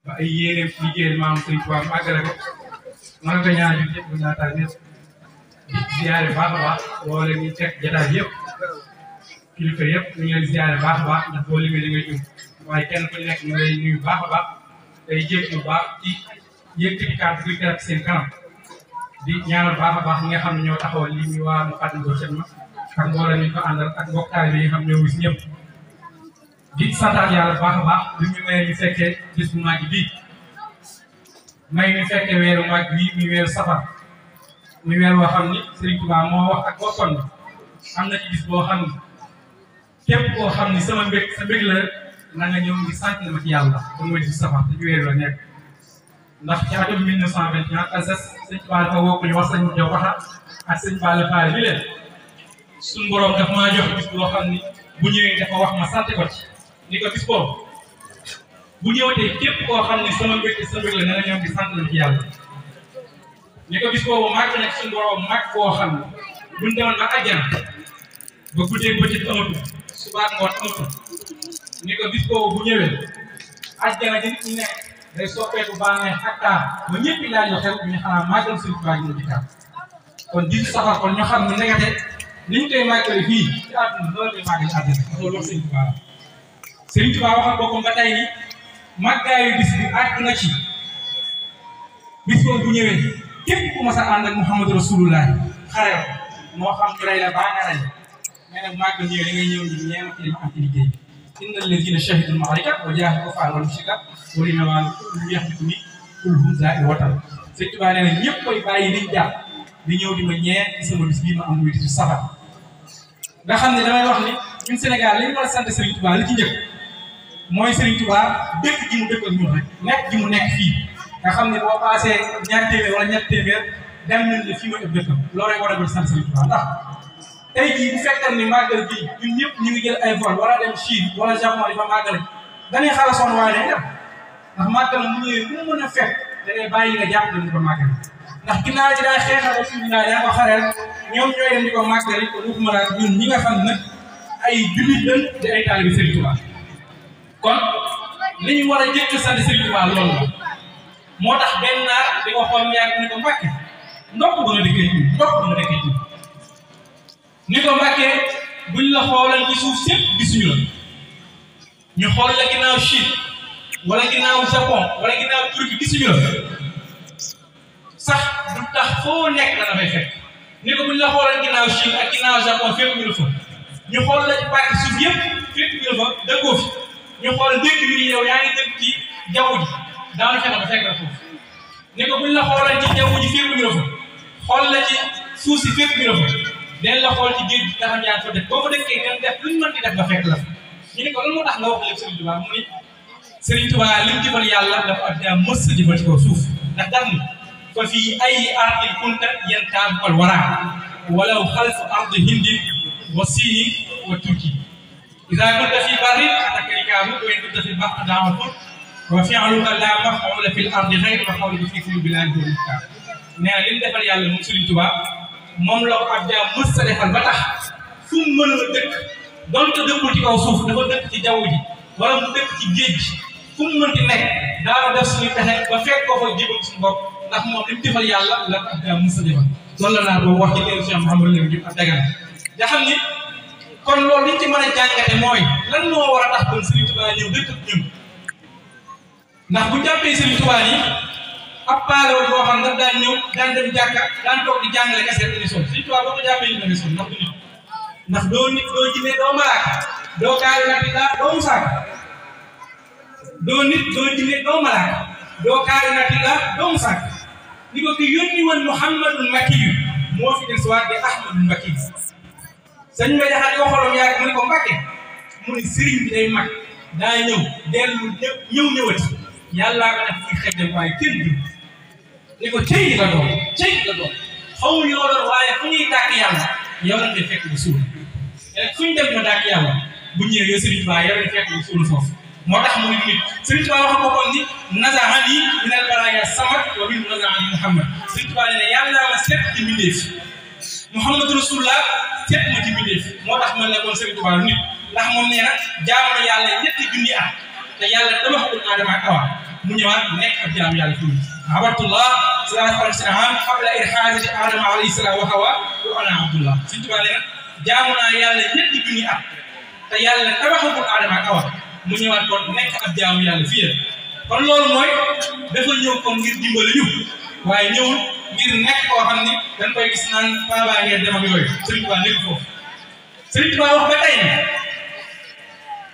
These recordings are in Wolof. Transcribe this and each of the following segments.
ba ay yéeneem liggéeyal maam Sëriñ Tuubaa màggale ko maa ngi koy ñaan ñu ñëpp ñaataal ñëpp di ziare baax a baax wala ñu teg jotaay yëpp kilifa yëpp ñu ngi leen ziare baax a baax ndax boo limee da ngay jum waaye kenn ku nekk ñu ngi lay nuyu baax a baax day jéeg lu baax ci yëkkati kàddu gi teral seen kanam di ñaanal baax a baax ñi nga xam ne ñoo taxawal li muy waa mu fàttali seen ma ak mboolem ñu ko àndal ak mbokkaay yi nga xam ne ñoo gis ñëpp di santaat yàlla baax a baax bi ñu mayee ñu fekkee bis bu màgg bii may ñu fekkee weeru màgg bii muy weeru safar muy weer boo xam ni Serigne Touba moo wax ak boppam am na ci bis boo xam ni képp koo xam ni sama mbég sa mbég la na nga ñëw ngi sant na ma ci yàlla ba mooy bis safar te ci weer la nekk ndax ci atum 1921 alsas sëñ Touba dafa woo ko ñu wax sëñ Jaw Waxa ak sëñ Balla Faye bi leen suñu borom daf maa jox bis boo xam ni bu ñëwee dafa wax ma sant ko ci ni ko bis boobu bu ñëwatee képp koo xam ne sama mbégte sa mbég la na nga ñëw di sant na ci yàlla ni ko bis boobu màgg nag suñu borom màgg koo xam ne buñ demoon ba àjjana ba guddee bëccëg amatu suba ngoon amatu ni ko bis boobu bu ñëwee àjjana ji nit ñi nekk day soppeeku bànneex ak taar ba ñëpp laaj yoo xew ñu xanaa màggal suñu Tuubaa ñu di kaam kon di safar kon ñu xam ne ndekete ni ñu koy màggale fii ci àdduna loolu koy màggale àdduna loolu wax Sëriñ Tuubaa Sëriñ Tuubaa waxal boppam ba tey ni màggaayu bis bi àgg na ci bis boobu bu ñëwee képp ku mas a ànd ak Muhammadu Rasulullah xare moo xam ñu rey la baa nga rey mais nag màggal ñëwee da ngay ñëw ñu ñeema ci li ma am ci liggéey inna allazina shahidul ma'rika wa jaahadu kuffar wal mushrika wa liman yaxbitu ni kul hum zaa'ir watal Sëriñ Tuubaa nee na ñëpp koy bàyyi liñ jàpp di ñëw di ma ñee ci sama bis bii ma am muy di safar nga xam ne damay wax ni ñun Sénégal li ñu war a sant Sëriñ Tuubaa li ci njëkk mooy Sëriñ Tuubaa dëkk ji mu dëkk ak ñun rek nekk ji mu nekk fii nga xam ne boo paasee ñaar téeméer wala ñett téeméer dem nañ ne fii mooy ëpp dëkkam loolu war a doon sant Sëriñ Tuubaa ndax tey jii bu fekkoon ni màggal gi ñun ñëpp ñu ngi jël ay vol wala dem Chine wala Japon di fa màggale dañuy xala sonn waaye day dem ndax màggal mu ñëwee mu mën a fekk da ngay bàyyi nga jàpp dañu ko màggal ndax ginnaaw ji daay xeexal ak suñu naa yaa ko xareel ñoom ñooy dem di ko màggali ko waxuma la ñun ñi nga xam nag ay jullit lañ di ay taalibe Sëriñ Tuubaa kon li ñu war a jëkk sant Sëriñ Tuubaa loolu la moo tax benn naar di ko xool mu yàgg ni ko Mbàkke ndox bu nga dëkkee ci ndox bu nga dëkkee ci ni ko Mbàkke buñ la xoolal ci suuf sépp gisuñu la ñu xool la ginnaaw Chine wala ginnaaw Japon wala ginnaaw Turquie gisuñu la sax du tax foo nekk dana fay fekk ni ko buñ la xoolal ginnaaw Chine ak ginnaaw Japon fépp ñu la fa ñu xool la ci partie suuf yëpp fépp ñu la fa dëkkoo fi ñu xool dëkk bi yow yaa ngi dëkk ci jaww ji daanu fexe ba fekk la foofu ni ko buñ la xoolal ci jaww ji fépp ñu la fa xool la ci suuf si fépp ñu la fa den la xool ci géej gi nga xam yaa fa dëkk boo fa dëkkee ngeen def luñ mën di def ba fekk la fa ñu ne ko lan moo tax nga wax léegi Sëriñ Tuubaa mu ni Sëriñ Tuubaa li mu jëfal yàlla dafa ak daa mës a jëfal ci kaw suuf ndax daf ni fa fii ay ardin kunta yentaabu kal waraa walaw xalfu ardi hindi wa siini wa turki iza kunta fi barrin atakarikaabu wa in kunta fi bahri daawatun wa fi'luka laa maf'uula fil ardi ghayru qawlika fi kulli bilaadin wa muhtar nee na li mu defal yàlla moom Sëriñ Tuubaa moom la ko ab jaam mës a defal ba tax fu mu mën a dëkk donte dëkkul ci kaw suuf dafa dëkk ci jaww ji wala mu dëkk ci géej gi fu mu mënti nekk daana def suñu pexe ba fekk ko fa jébal suñu bopp ndax moom li mu defal yàlla la ko ab jaam mës a defal loolu la naa boobu wax ci teeru Cheikh Mouhamadou Lamine Diop ak Dagana nga xam ni kon loolu liñ ci mën a jàngate mooy lan moo war a tax kon Sëriñ Tuubaa ñëw dëkk ak ñun ndax bu jàppee Sëriñ Tuubaa yi ab paalool boo xam nga daan ñëw daan dem jàkka daan toog di jàngale kese dañuy sonn Sëriñ Tuubaa boo ko jàppee ñu dañuy sonn ndax du nit ndax doo nit doo jinne doo malaaka doo kaari nati laa doo musaaka doo nit doo jinne doo malaaka doo kaari nati laa doo musaaka ni ko ki yónni woon Muhammadul Makkiyu moo fi des waat di Ahmadul Makkiyu sëñ ma jaxat yoo xooloon yàgg mu ne ko Mbàkke mu ne sëriñ bi day mag daa ñëw dellu ñëwati yàllaa nga def muy xej dem waaye kenn du ni ko cëy la doon xaw yoo doon waaye fu ñuy tàkk yàlla yow lañ dee fekk bu suul fu ñu dem ma dàkk yàlla bu ñëwee yow Sëriñ Tuubaa yow lañ fekk bu suul foofu moo tax mu ne nit Sëriñ Tuubaa wax boppam ni nazahani minal baraaya samad wa min nazahani Muhammad Sëriñ Tuubaa nee na yàlla ma seet ci mbindeef Muhammad Rasulullah seet ma ci mbindeef moo tax man ne kon Sëriñ Tuubaa nit ndax moom nee na jaamu yàlla ñetti junni at te yàlla tabaxul Aadama ak Awa mu ñëwaat nekk ab jaamu yàlla fii abdullah salaatu am qabla irhaajati Adama alayhi salaam wa Hawa wa ana abdullah Sëriñ Tuubaa nee na jaamu naa yàlla ñetti junni at te yàlla tabaxagul Adama ak Awa mu ñëwaat kon nekk ab jaamu yàlla fii kon loolu mooy dafa ñëw kon ngir dimbali ñu waaye ñëwul ngir nekk koo xam ni dañ koy gis naan Paa ngeen dem ak yooyu Sëriñ Tuubaa nekk foofu Sëriñ Tuubaa wax ba tey ne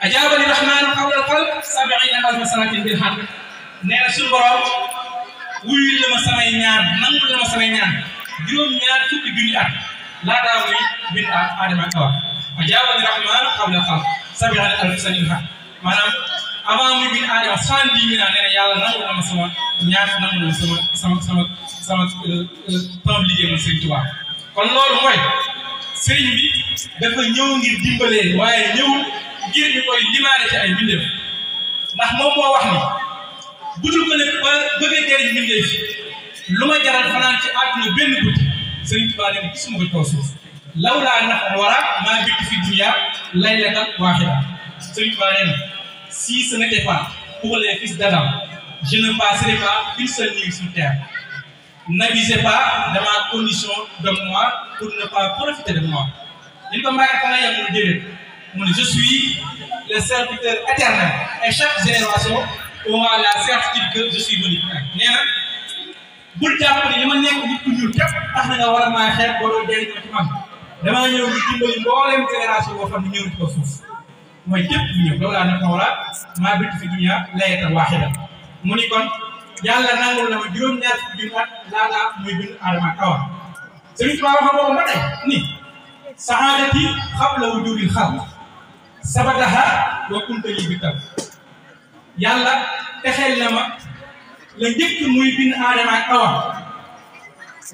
ajaabani rahmaanu qabla al-xalq 70,000 sanatin bil haqq nee na suñu borom wuyul la ma samay ñaan nangul la ma samay ñaan juróom-ñaar fukki junni at laataa muy bind Adama ak Awa ajaabani rahmaanu qabla al-xalq 70,000 sanatin bil haqq maanaam avant muy bind Adama 70 000 ans nee na yàlla nangul na ma sama ñaan nangul na sama temps liggéey ma Sëriñ Tuubaa kon loolu mooy sëriñ bi dafa ñëw ngir dimbalee waaye ñëwul ngir ñu koy limaale ci ay mbindeef ndax moom moo wax ni budul ko nekk ba bëgg a jëriñ mbindeef lu ma jaral fanaan ci àdduna benn guddi Sëriñ Tuubaa ne gisuma ko ci kaw suuf lawlaa naf'an wara maa bitu fi dunya laylatan waahida Sëriñ Tuubaa nee na si ce n'était pas pour les fils d'Adam je ne passerai pas une seule nuit sur terre. N'abusez pas de ma condition d'homme noir pour ne pas profiter de moi. Je suis le serviteur éternel et chaque génération aura la certitude que je suis venu. Bul jàpp ne li ma nekk nit ku ñuul képp tax na nga war a maa xeeb boo doon jëriñoo ci man damaa ñëw ñu dimbali mbooleem génération boo xam ne ñëw ci ko suuf mooy képp ku ñëw loolu laa ne ko wala maa bitu fi dunya laylatan waahida mu ni kon yàlla nangul na ma juróom-ñaar fukki junni at laataa muy bind Adama ak Awa Sëriñ Tuubaa wax boobu ba tey ni saadati qabla wujudil xalq sabataha wa kunta li bi tam yàlla texeel na ma la njëkk muy bind Adama ak Awa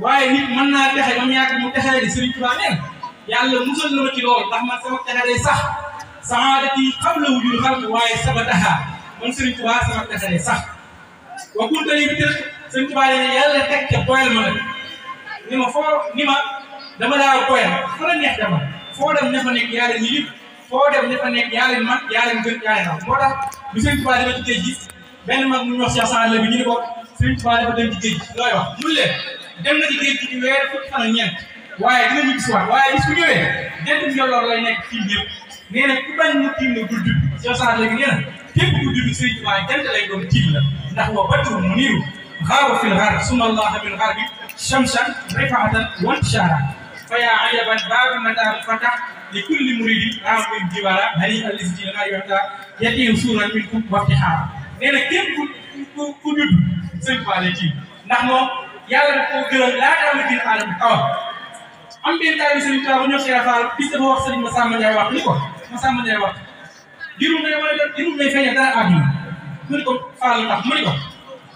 waaye nit mën naa texe ba mu yàgg mu texee di Sëriñ Tuubaa neen yàlla musal na ma ci loolu ndax man sama texe day sax saadati qabla wujudil xalq waaye sabataha man Sëriñ Tuubaa sama texe day sax wa kunta li bi Sëriñ Tuubaa ne yàlla teg ca boyal ma nag ni ma dama laa boyal fa la neex dama foo dem ña fa nekk yaa leen yilif foo dem ña fa nekk yaa leen man yaa leen gën yaa leen raw moo tax bi Sëriñ Tuubaa dama ci géej gi benn mag mu ñu wax Cheikh Sall bi ñu ni ko Sëriñ Tuubaa dafa dem ci géej gi looy wax mun leen dem na ci géej gi ci weer fukki fan ak ñeent waaye dina ñu gis waat waaye bis bu ñëwee jant bi njolloor lay nekk tiim ñëpp nee na ku bañ mu tiim na bul judd Cheikh Sall bi nee na képp ku judd Sëriñ Tuubaa jant lay doon tiim la ndax wa badru muniiru xaaba fil gharb summa allaha bil gharbi shamsan rifaatan wa intishaara fa yaa ajaban baabu madaa fatax li kulli muridin amin jiwara hani alisjina naa yoxta yatiim suuran min kum waxti xaar nee na képp ku judd Sëriñ Tuubaa lay tiim ndax moom yàlla daf koo gërëm laataa ma bind Adama ak Awa am benn taalibe Sëriñ Tuubaa bu ñëw Cheikh Fall bis dafa wax Sëriñ Massamba Ndiaye wax ni ko Massamba Ndiaye wax diru may feeñal dara àdduna mu ni ko Fall ndax mu ni ko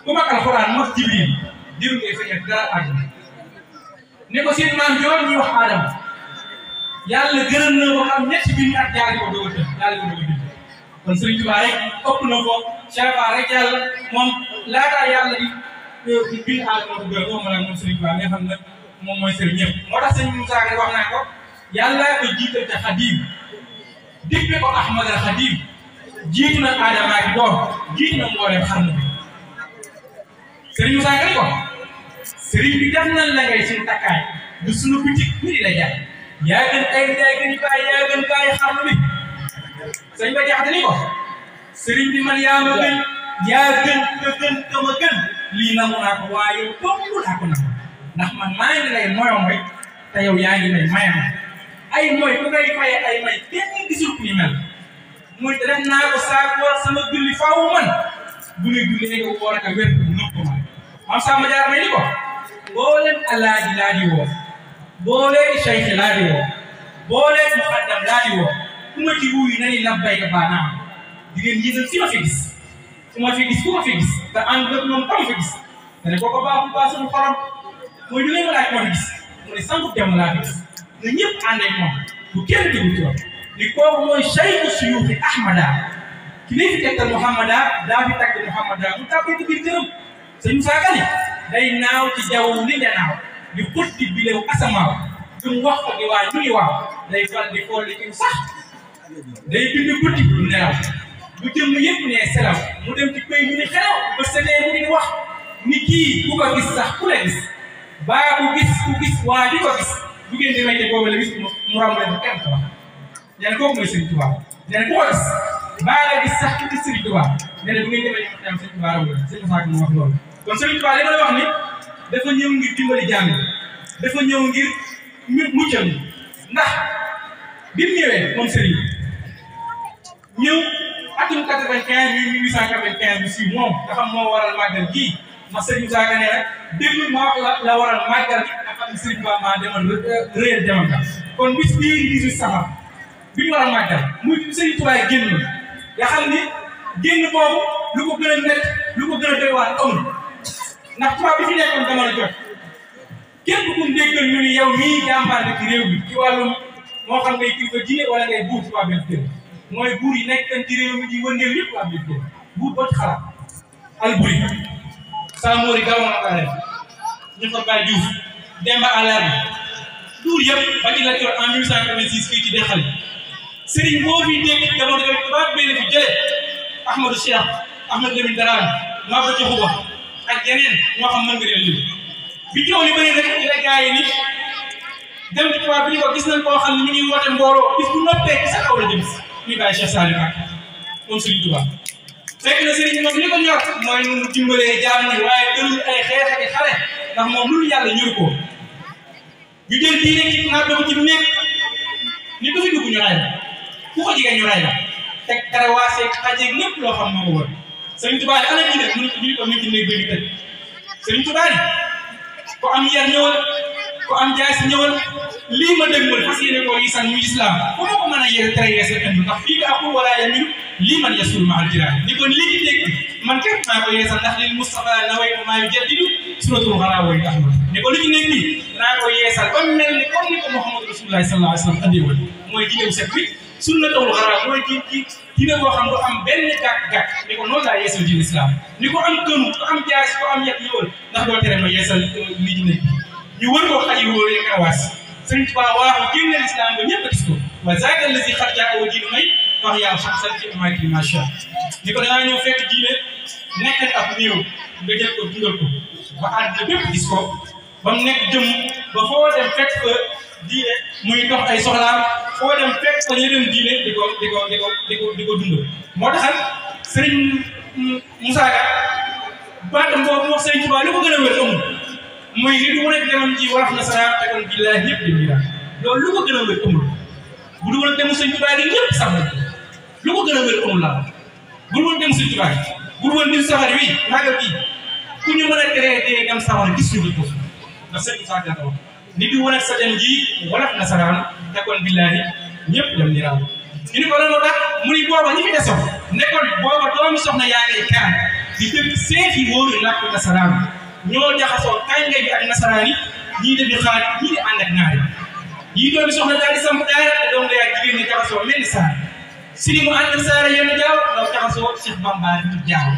ku mag alxuraan mag Jibril diru ngay feeñal dara àdduna ne ko seen maam yoon ñuy wax Adama yàlla gërëm na ko xam ñetti junni at jaari ko doog a tëdd yàlla ko doog a bind kon Sëriñ Tuubaa rek ëpp na ko Cheikh Fall rek yàlla moom laataa yàlla di bind Adama ko gërëm moom la moom Sëriñ Tuubaa nga xam ne moom mooy sëriñ ñëpp moo tax sëñ Moussa Ka wax naa ko yàlla ko jiital te Xadim dippe ko Ahmad al Xadim jiitu na Adama ak doom jiitu na mbooleem xarnu bi sëriñ Moussa Ka ni ko sëriñ bi def nañ la ngay suñu takkaay du suñu bitik bi di la jaay yaa gën ay jaay gën kaay yaa gën kaay xarnu bi sëriñ ba jaxate ni ko sëriñ bi man yaa ma gën yaa gën ka gën ka ma gën lii nangu naa ko waaye topp naa ko nag ndax man maa ngi lay moy te yow yaa ngi may mayam ay moy ku ngay faye ay may kenn gisul ku ñu mel muy def naa ko saako sama julli faaw man bu ne jullee nga woor ak a wér nëpp ma am sama jaar may ni ko booleen alaaji laa di woo booleen cheikh laa di woo booleen muqaddam laa di woo ku ma ci wuyu na ni labbayka baanaam di ngeen yëgal fi ma fi gis ku ma fi gis te ànd ak moom tam fi gis te ne kooku baaxul baax suñu xorom mooy du ngeen laaj moo fi gis mu ne sangu dem laa fi gis na ñëpp ànd ak moom bu kenn déglu ci wax ni kooku mooy cheikh suyuuxi ahmada ki ne fi tegtal muhammada daa fi tagg muhammada mu tàbbee ci biir këram sëñ Moussa Ka ni day naaw ci jaww li nga naaw di xutti bilew asamaaw du wax ko di waa ñu ni waaw day fal di xool li ci sax day bind guddi du nelaw bu jëm yëpp ne selam mu dem ci pays mu ni xew ba setee mu di wax ni kii ku ko gis sax ku la gis baa ku gis waa di ko gis bu ngeen di wéy boobu la gis mu ram leen kenn ko wax nee na kooku mooy Serigne Touba nee na ku ko gis baa nga gis sax ku gis Serigne Touba nee na bu ngeen demee ñoom Serigne Touba ram leen Serigne Moussa mu wax loolu kon Serigne Touba li ma la wax ni dafa ñëw ngir dimbali jaam dafa ñëw ngir muccal ndax bi mu ñëwee moom Serigne ñëw atum 95 1895 bi si moom dafa moo waral màggal gii ma Serigne Moussa Ka ne rek déglu ma wax la waral màggal gi ak xam Serigne Ba maa demal réer demal ka kon bis bii 18 safar bi ñu waral màggal muy Serigne Touba génn nga xam ni génn boobu lu ko gën a métti lu ko gën a doy waar amul ndax tubaab bi fi nekkoon jamono jot képp ku mu déggal ñu ni yow mii jàmbaar ci réew mi ci wàllum moo xam ngay kilifa diine wala ngay buur tubaab bi fi mooy buur yi nekk ci réew mi di wëndeel yëpp tubaab bi fi buur boo ci xalaat Alburi Samori Gawon Akare ñu fa Baye Diouf Demba Alarme buur yëpp ba ci la yor en 1886 fii ci Dexal Serigne boo fi dégg jamono jooju tubaab bi la fi jëlee Ahmadou Cheikh Ahmed Lamine Darame Maba Diakhou Ba ak yeneen ñoo xam mën nga leen lim bi coow li bëri rek ci la gars yi ni dem ci tubaab bi ni ko gis nañ koo xam ne ñu ngi woote mbooloo bis bu noppee ci sa kaw la jëm si muy Baye Cheikh Saliou Mbacké moom Serigne Touba fekk na Serigne moom li ko ñor mooy nu mu dimbalee jaam ñi waaye gënul ay xeex ak xale ndax moom lu yàlla ñuru ko ñu jël diine ci naat ko ci néeg ni ko fi dugg ñu ray la ku ko jigéen ñu ray la teg karawaase xajeeg lépp loo xam moo ko wër Serigne Touba ana ñu def ñu ko ñu ci néeg bi ñu tëj Serigne Touba ko am yar ñëwal ko am jaay si ñëwal lii ma dégg mooy fas yéene koo yisan muy islam bu ma ko mën a yéene tere yees la indi ndax fii nga akul wala yamin lii man yasul ma aljiraan ni kon lii ci dégg man képp maa ko yeesal ndax lil Mustafa nawaytu maa yujaddidu suratul xaraa woy tax ni ko li ci nekk nii naa ko yeesal ba mel ni comme ni ko Muhammadu Rasulullah sallallahu alayhi wa sallam andee woon mooy diine set bi sunnatul xaraa mooy diine boo xam du am benn gàkk-gàkk ni ko noonu laa yeesal diine islam ni ko am kënu ko am jaay ko am yet ñëwal ndax doo tere ma yeesal lii ci nekk ñu wër ko xaj yi wóoree karawaas Serigne Touba waaxu génne l'islam ba ñëpp a gis ko wa zaaka allazi xat jaa wa diinu may wax yaa xam san ci amaaki macha ni ko dangaa ñëw fekk diine nekk ak néew nga jël ko dundal ko ba àddina bépp gis ko ba mu nekk jëm ba foo dem fekk fa diine muy dox ay soxlaam foo dem fekk fa ñu dem diine di ko dundal moo taxal Serigne Moussa Ka baatam boobu wax Serigne Touba li ko gën a wér amul mooy li du rek demam ji wax na sara te kon billahi ñëpp di mira loolu lu ko gën a wér amul bu du woon dem Serigne Touba di ñëpp sax lu ko gën a wér amul la bu du woon dem Serigne Touba bu du woon dem safar wi magal gi ku ñu mën a traité dem safar gis ñu ko ndax Serigne Moussa Ka wax ni di woon ak sa dem ji wala na sara te kon billahi ñëpp dem mira ñu ni ko lan moo tax mu ni booba ñi fi desoon nekkoon booba doomi soxna yaa ngi kaan di dëkk seeti wóoru làkk nasaraan ñoo jaxasoo kànga bi ak nasaraan yi ñii dem di xaar ñii di ànd ak naar yi doomi soxna daal di samp daara te doom yaa jigéen ñi jaxasoo mel ni saar siri mu ànd ak saara yenn jaaw daw jaxasoo Cheikh Bamba di jaaw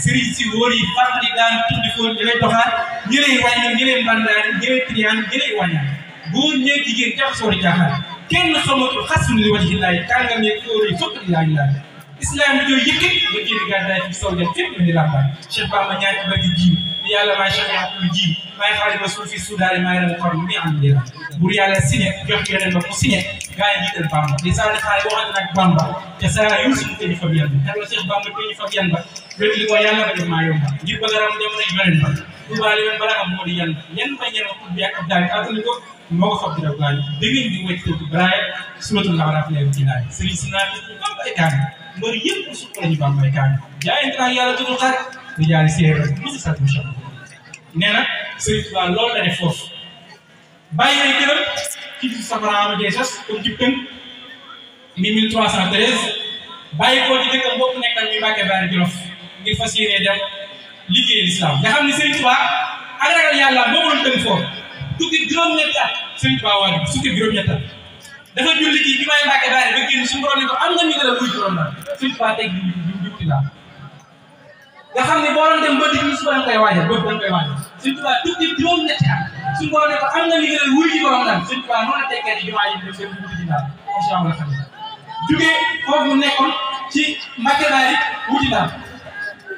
sëriñ si wóor yi fàttali daan tuddi foon ñi lay doxaat ñi lay wàññi ñi lay mbandaan ñi lay triyaan ñi lay wàññaan góor ñeeg jigéen jaxasoo di jaaxaar kenn xamatul xasun li wajhi llaahi kàngam yeeg góor yi fokk laahi laahi islam bi jooy yëkkat ba génn gàddaay fi saw jant fépp ni làmbaay Cheikh Bamba ñaan ci bëgg jiw ni yàlla maay shafiatul jiw maay xaalis ba suuf fi suudaale maay ren xor mi am lii bur yàlla signé jox yeneen ba mu signé gaa yi jiital Bamba di saa ne xaale boo xam ne nag Bamba te saa yu suñu tëj fa yan ba la Cheikh Bamba tëj fa yan ba loolu li ko yàlla ba def maa yomba ngir bëgg a ram dem nañ beneen ba tubaale yoon bala am moo di yan ñen ba ñen ma bi ak ab daal atali ko moo ko fab di def gaañ dégg ngeen di wacc tëdd braay suratul Araf leew ci naay sëriñ si naa ko ay kaan mbër yëpp suuf la ñu Bamba ay kaan jaayante naa yàlla tudd xaar di jaari séeréer musi sat mu sham nee na Serigne Touba loolu la def foofu bàyyi ay këram ci biir Safara Dieng sos comme ci tënk mi 1313 bàyyi koo ci dëkkam boobu nekkal mi Mbàkke Baari Jolof ngir fas yéenee dem liggéey l'islam nga xam ne Serigne Touba ak ragal yàlla moo ko doon tënk foofu tukki juróom-ñetti at Serigne Touba waaju sukki juróom-ñetti at dafa julli ci bi may Mbàkke Baari ba génn suñu borom ne ko am nga ñu gën a wuy juróom la Serigne Touba teg jubti laa nga xam ne boo doon dem ba digg suba da nga koy waajal boobu da nga koy waajal Serigne Touba tukki juróom-ñetti at suñu borom ne ko am nga ñu gën a wuy ji borom daal Serigne Touba noonu la tekkee ci jumaa yi def seen wuti ji daal incha allah xam jugee foofu mu nekkoon ci Mbacke Bari wuti daal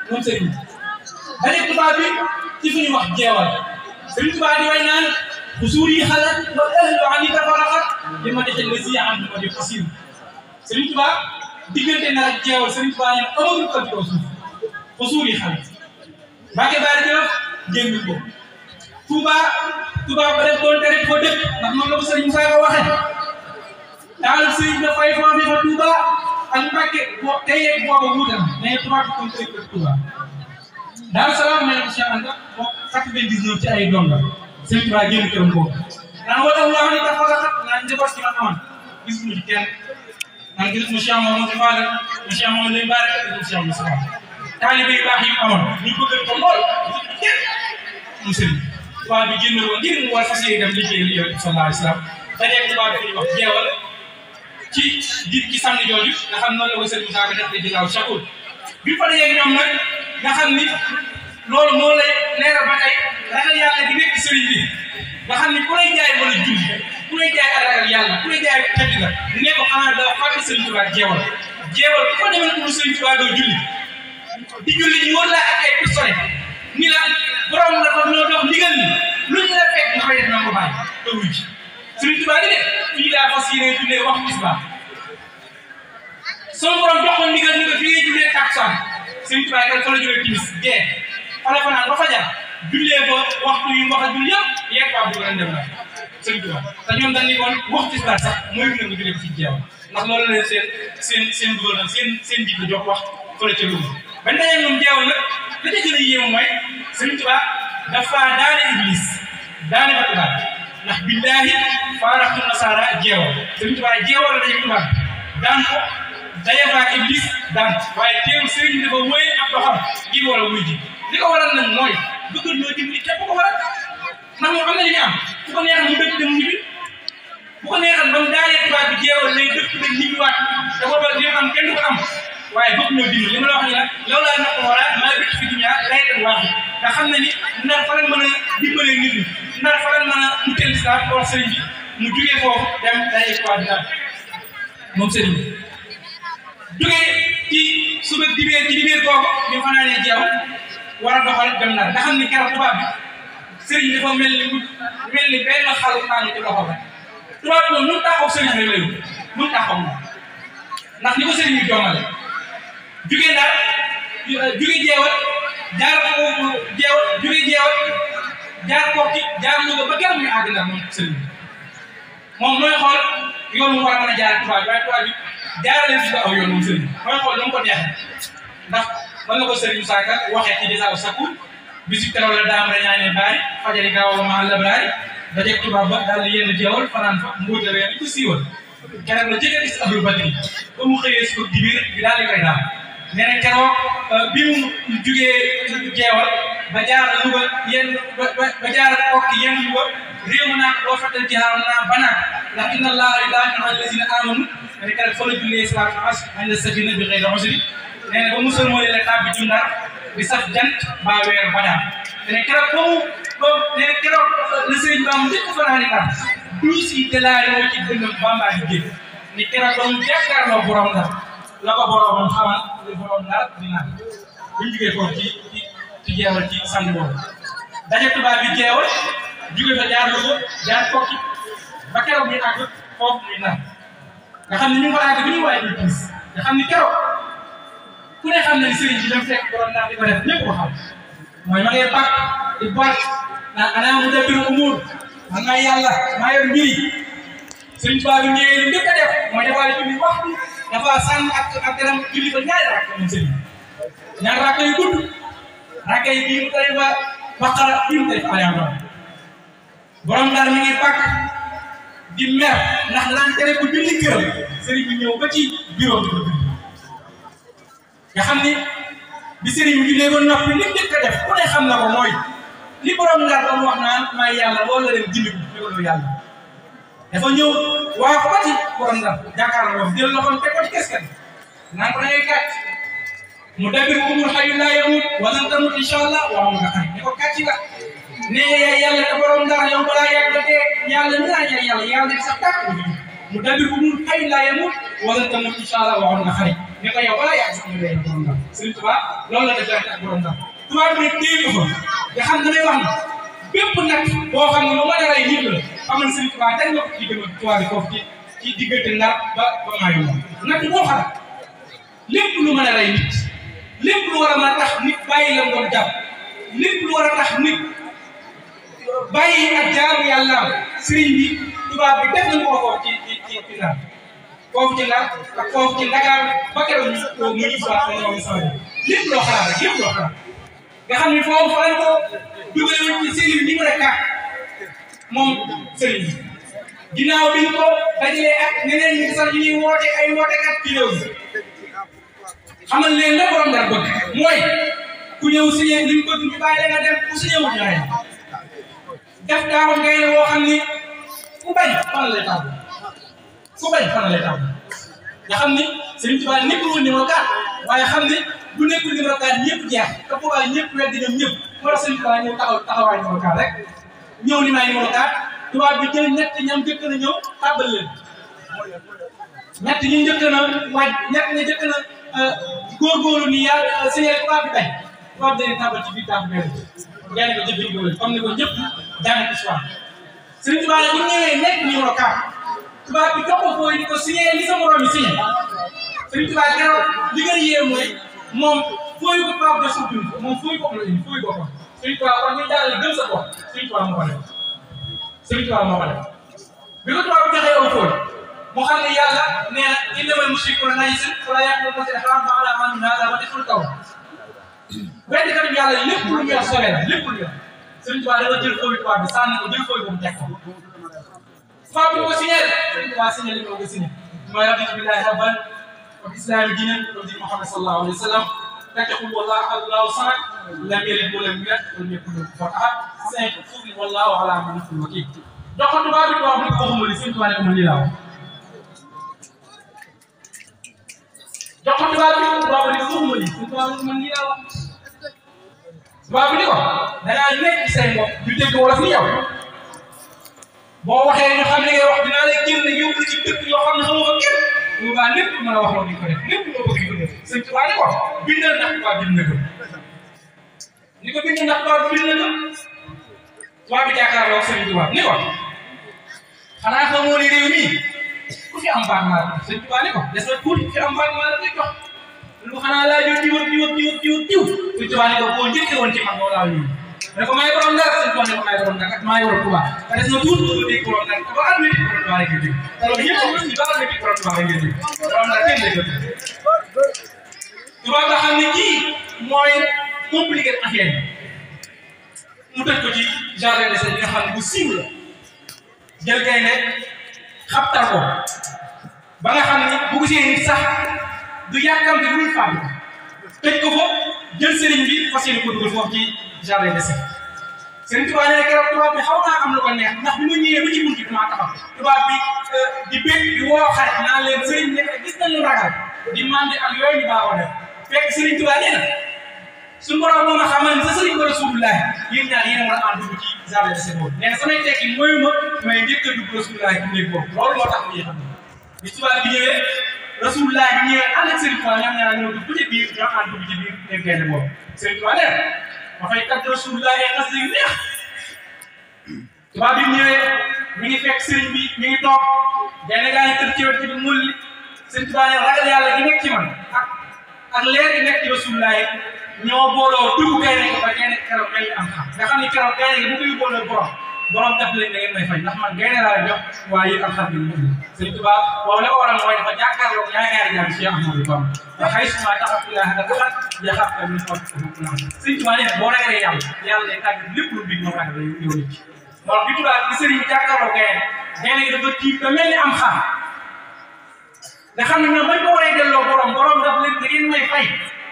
moom sëriñ daje tubaab bi ci fu ñuy wax jeewal sëriñ tubaab di way naan xusuur yi xalaat wa ahlu ani tafaraqat li ma dexe la si am ma di xasiir sëriñ tubaab diggante na ak jeewal sëriñ tubaab ne amul ko ci kaw suuf xusuur yi xalaat Mbacke Bari Jolof génn ko Touba ba def doon tere ko dëkk ndax noonu la ko sëriñ Moussa ko waxee daal sëriñ ba fay foofu fa Touba ak Mbacke boo tey booba wuute na mais Touba bi comme tey Touba Daaru Salaam may na Cheikh Anta moom 99 ci ay doom la sëriñ Touba génn këram boobu naan wala wax ni dafa la xat naan njaboot ci ma amoon gis mu ci kenn naan gis mu Cheikh Mamadou Fall mu Cheikh Mamadou Mbare mu Cheikh Moussa taalibe yu baax yi amoon ñu bëggal ko lool kenn mu sëriñ tubaab bi génn woon ngir mu war fas yéene dem liggéey li Yonent bi sallallahu alayhi wa sallam dajeeg tubaab bi ñuy wax jeewal ci diir ci sànni jooju nga xam noonu la ko sëriñ Moussa def di ginnaaw Chakour bi fa dajeeg ñoom nag nga xam ni loolu moo lay leeral ba tey ragal yàlla gi nekk sëriñ bi nga xam ni ku lay jaay wala julli ku lay jaay ak ragal yàlla ku lay jaay tëdd nga ne ko xanaa daa fàtte sëriñ Tuubaa jeewal jeewal ku ko demee pour sëriñ Tuubaa doo julli di julli ñu wër la ak ay pistolet ni la borom dafa ñoo dox ndigal ni luñ la fekk nga koy def na ko bàyyi te wuy ci sëriñ Tuubaa di de fii laa fas yéene jullee wax tisbaar sama borom jox ko ndigal ni ko fii ngay jullee takkusaan sëriñ Tuubaa kay fa la jullee timis gee fa la fanaan ba fajar jullee ba waxtu yi wax a jul yëpp yeeg waa bu leen dem la sëriñ Tuubaa te ñoom dañ ni kon wax tisbaar sax mooy na nga jullee ko ci jeew ndax loolu la seen gouverneur seen jiit la jox wax fële ca Louga bañ dajee ñoom jeewal nag la ca gën a yéemu mooy sëriñ Tuubaa dafa daane iblis daane ba tubaab ndax billaahi faaraxtu nasaara jeewal sëriñ Tuubaa jeewal la daje tubaab daan ko daje fa iblis daan waaye teewul sëriñ bi dafa wéy ab doxam ngir wala wuy ji li ko waral nag mooy bëgg ñoo dimbali képp ko waral ndax moom am na li ñu am fu ko neexal mu dëkk dem ñibbi bu ko neexal ba mu daanee tubaab bi jeewal lay dëkk dem ñibbiwaat te booba li am kenn du ko am waaye bëgg ñoo dimbali li ma la wax ni nag loolu laa nekk wala maa bëgg fi dunya lay dem wax nga xam ne ni ndar fa lañ mën a dimbalee nit ñi ndar fa lañ mën a mu teel islam wax sëriñ bi mu jugee foofu dem day tubaab bi daal moom sëriñ bi jugee ci suba dibéer ci dibéer kooku ñu fanaanee jeewal war a doxal dem ndar nga xam ni keroog tubaab bi sëriñ dafa mel ni benn xalu naanu ci loxo ba tubaab bi moom nu mu taxaw sëriñ rek lay wut nu mu taxaw moom ndax ni ko sëriñ bi jommale jugee ndar jugee jeewal jaar foofu jeewal jugee jeewal jaar Kokki jaar Louga ba keroog muy àgg ndar moom sëriñ bi moom mooy xool yoon mu war a mën a jaar tubaab bi waaye tubaab bi jaarale si aw yoon moom sëriñ bi mooy xool lu mu ko neexee ndax mën na ko sëriñ Moussa Ka waxee ci Gisaaw Sakkour bisu keroog la daam ra ñaanee baari fajari gaaw ma labraari dajeeg tubaab ba daal di yenn jeewal fanaan fa mbuuta weer di ko siiwal keroog la jëkk a gis Abdul Badri ba mu xëyee si ko dibir bi daal di koy daal nee na keroog bi mu jugee jeewal ba jaar Louga yenn ba jaar Kokki yenn Louga réew mu naat boo fàttal ci xaaram naa banaat ndax inna allaha yudaafi'u an allazina amanu ne keroog fa la jullee salaatu asr inda safina bi ghayri usri nee na ba musal mooy la tàbbi ci Ndar di saf jant ba weer ba daal nee na keroog nee na keroog la sëriñ ba mu njëkk fanaani Ndar duus yi delaari moo ci dënnam Bamba di génn ni keroog ba mu jàkkaarloo borom Ndar la ko boromam xamal li borom Ndar di naan buñ jugee foofu ci jeewal ci sànni boobu daje tubaab bi jeewal jugee fa jaar Louga jaar Kokki ba keroog muy àgg foofu muy Ndar nga xam ne ñu ngi ko àgg bi ñuy waay di gis nga xam ni keroog ku ne xam ne ni sëriñ bi dem fekk borom Ndar di ko def ñëpp ko xam mooy ma ngay bàq di bàq naan ana mudabbiru umuur man maay yàlla maa yor mbir yi sëriñ Tuubaa bi ñëwee li njëkk a def mooy defaale julli waxtu dafa sànn ak deram julli ba ñaari rakk moom sëriñ ñaari rakk yu gudd rakk yi bii mu tari ba Baqara bii mu tari fa Al-Imraan borom Ndar mi ngi bàq di mer ndax lan tere ko julli këram sëriñ bi ñëw ba ci bureau bi nga xam ni bi sëriñ bi jullee ba noppi li njëkk a def ku ne xam na ko mooy li borom Ndar doon wax naan maay yàlla loolu la dem jënd ko ñu yàlla dafa ñëw waa ko ci borom Ndar jàkkaarloo jël loxoom teg ko ci kesket naan ko da ngay kàcc mu dabbir umur xayu laa yamut wala tamut incha allah waaw nga xam ne ko kàcc nga nee yaay yàlla te borom Ndar yow balaa yàgg dee yàlla ñu naan yaay yàlla yàlla def sax tàkk mu dabir bu mun xëy laa yemut wala tamit incha allah waxoon nga xëy ne ko yow balaa yàgg sax nga lay borom ndam Sëriñ Tuubaa loolu la defante ak borom ndam tubaab bi nag téye ko fa nga xam ne lay wax ne bépp nag boo xam ne lu mën a rey nit la xam na Sëriñ Tuubaa dañ la ko ci gën a tubaab bi foofu ci diggante Ndar ba maayu moom nag boo xam lépp lu mën a rey nit lépp lu war a mën a tax nit bàyyi la doon jàpp lépp lu war a tax nit bàyyi ak jaamu yàlla sëriñ bi tubaab bi def nañu ko foofu ci Ndar foofu ci Ndar ak foofu ci Dakar ba keroog ñu ñu soit ñoom sama lépp loo xalaat rek lépp loo xalaat nga xam ne foofu fa lañ ko dugal ci sëriñ bi numéro 4 moom sëriñ bi ginnaaw bi ñu ko dajalee ak ñeneen ñi sax ñu ñuy woote ay wootekat ci réew mi xamal leen la borom Ndar bëgg mooy ku ñëw signé li mu bëgg ñu bàyyi la nga dem ku signé wu ñu rey def daawoon ngay ne woo xam ni ku bañ fan lay tàmm ku bañ fan lay tàmm nga xam ni Sëriñ Tuubaa nekkul woon numéro 4 waaye xam ni bu nekkul numéro 4 ñëpp jeex te boobaa ñëpp weddi ñoom ñëpp moo tax Sëriñ Tuubaa ñëw taxawaay numéro 4 rek ñëw ni maay numéro 4 tubaab bi jël ñett ñam njëkk na ñëw tàbbal leen ñett ñi njëkk na waaj ñett ñi njëkk na góorgóorlu ni yàlla signé tubaab bi bañ tubaab dañuy tàbbal ci biir tàmb benn ngeen ko jëfandikoo comme ni ko ñëpp jàng ci soir Sëriñ Tuubaa ne bu ñëwee nekk numéro 4 tubaab bi jox ko fooy di ko signé li sa morom yi signé Sëriñ Tuubaa keroog li nga yéem mooy moom fooy ko tubaab de suuf moom fooy bopp la indi fooy boppam Sëriñ Tuubaa kon ñu daal gëm sa bopp Sëriñ Tuubaa moo ko def Sëriñ Tuubaa moo ko def bi ko tubaab bi joxee aw fooy mu xam ne yàlla nee na innamal mushrikuuna najasun falaa yaqrabu al-masjida al-haraama ba'da 'aamihim haadhaa wa deful taw benn kat yàlla lépp lu ñu wax sobe la lépp lu ñu wax Sëriñ Tuubaa dafa jël fooy tubaab bi sànni ko jël fooy boobu teg ko tubaab bi ko signé Sëriñ Tuubaa signé li ko signé mooy raditu billaahi rabban wa bi islaami diinan wa bi Muhammad sallallahu alayhi wa sallam qul huwallaahu ahad allaahu samad lam yalid wa lam yuulad wa lam yakun lahu kufuwan ahad qul wallaahu alaa ma naqulu wakiil jox ko tubaab bi tubaab bi ko waxuma li Sëriñ Tuubaa ne ko man lii laa wax jox ko tubaab bi tubaab bi ko waxuma li Sëriñ Tuubaa ne ko man lii laa wax tubaab bi ni ko danaa nekk say mbokk ñu dégg wolof ni yow boo waxee ñu xam ne ngay wax dinaa lay génn yóbbu ci dëkk yoo xam ne xamoo fa kenn bu baax lépp lu mën a wax loolu di ko def lépp loo bëgg ko def Sëriñ Tuubaa ni ko bindal ndax tubaab bind na ko ni ko bindal ndax tubaab bind na ko tubaab bi jàkkaarloo Sëriñ Tuubaa ni ko xanaa xamoo ni réew mi ku fi am baat maa la Sëriñ Tuubaa ni ko des na tuuti ku fi am baat maa la jox lu xanaa laa jël diw Sëriñ Tuubaa ne ko boo njëkkee woon ci man moo laa ñëw ne ko maay borom Ndar Sëriñ Tuubaa ne ko maay borom Ndar ak maay borom Tuubaa te des na tuuti lu dégg borom Ndar ba admiti borom Tuubaa la ngeen dégg te loolu ñëpp xam nañu ba admiti borom Tuubaa la ngeen dégg borom Ndar kenn dégg Tuubaa nga xam ne kii mooy compliqué affaire mu tëj ko ci jardin de nga xam ne bu siiw la jël gaynde xabtal ko ba nga xam ne bu gisee nit sax du yàkkamte lu dul fàtte tëj ko fa jël sëriñ bi fas yéene ko dugal foofu ci jardin de Sëriñ Tuubaa nee na keroog tubaab bi xaw naa am lu ko neex ndax bi ma ñëwee ba ci buntu bi maa taxaw tubaab bi di bég di woo xarit naan leen sëriñ nekk gis nañ lu ragal di mandi ak yooyu ñu baaxoo def fekk Sëriñ Tuubaa nee na suñu borom moom a xamal ne sa sëriñ ba Rasulullaah yéen ñaar yéen a war a ànd dugg ci jardin de boobu nee na samay tekki mooyu ma may njëkk a dugg Rasulullaah ci néeg boobu loolu moo tax ñu xam bi tubaab bi ñëwee Rasulullah bi ñëwee ànd ak Sëriñ Tuubaa ñoom ñaar ñoo dugg ci biir ñoo ànd dugg ci biir nekk gaynde boobu Sëriñ Tuubaa nee ma fay kat Rasulullah ay xas yu neex tubaab bi ñëwee mi ngi fekk sëriñ bi mi ngi toog gaynde gaa ngi tëdd ci wet bi mulli Sëriñ Tuubaa nee ragal yàlla gi nekk ci man ak leer gi nekk ci Rasulullah ñoo booloo dugg gaynde gi ba gaynde keroog mel ni am xam nga xam ni keroog gaynde gi bu koy booloo borom def leen da ngeen may fay ndax man gaynde laa jox waaye yéen alhamdulilah Sëriñ Tuubaa waaw li ko waral mooy dafa jàkkaarloog ñaari jaam Cheikh Ahmadou Bamba te xay suma taxatilaa nga taxat yaxaat ka min xot Sëriñ Tuubaa nee boo ragalee yàlla day tàgg lépp lu big moo tax day ñëw nit ci moo bi Tuubaa di sëriñ bi jàkkaarloog gaynde gi dafa tiit ba mel ni am xam nga xam ne ñoom bañ ko waree delloo borom daf leen da ngeen may fay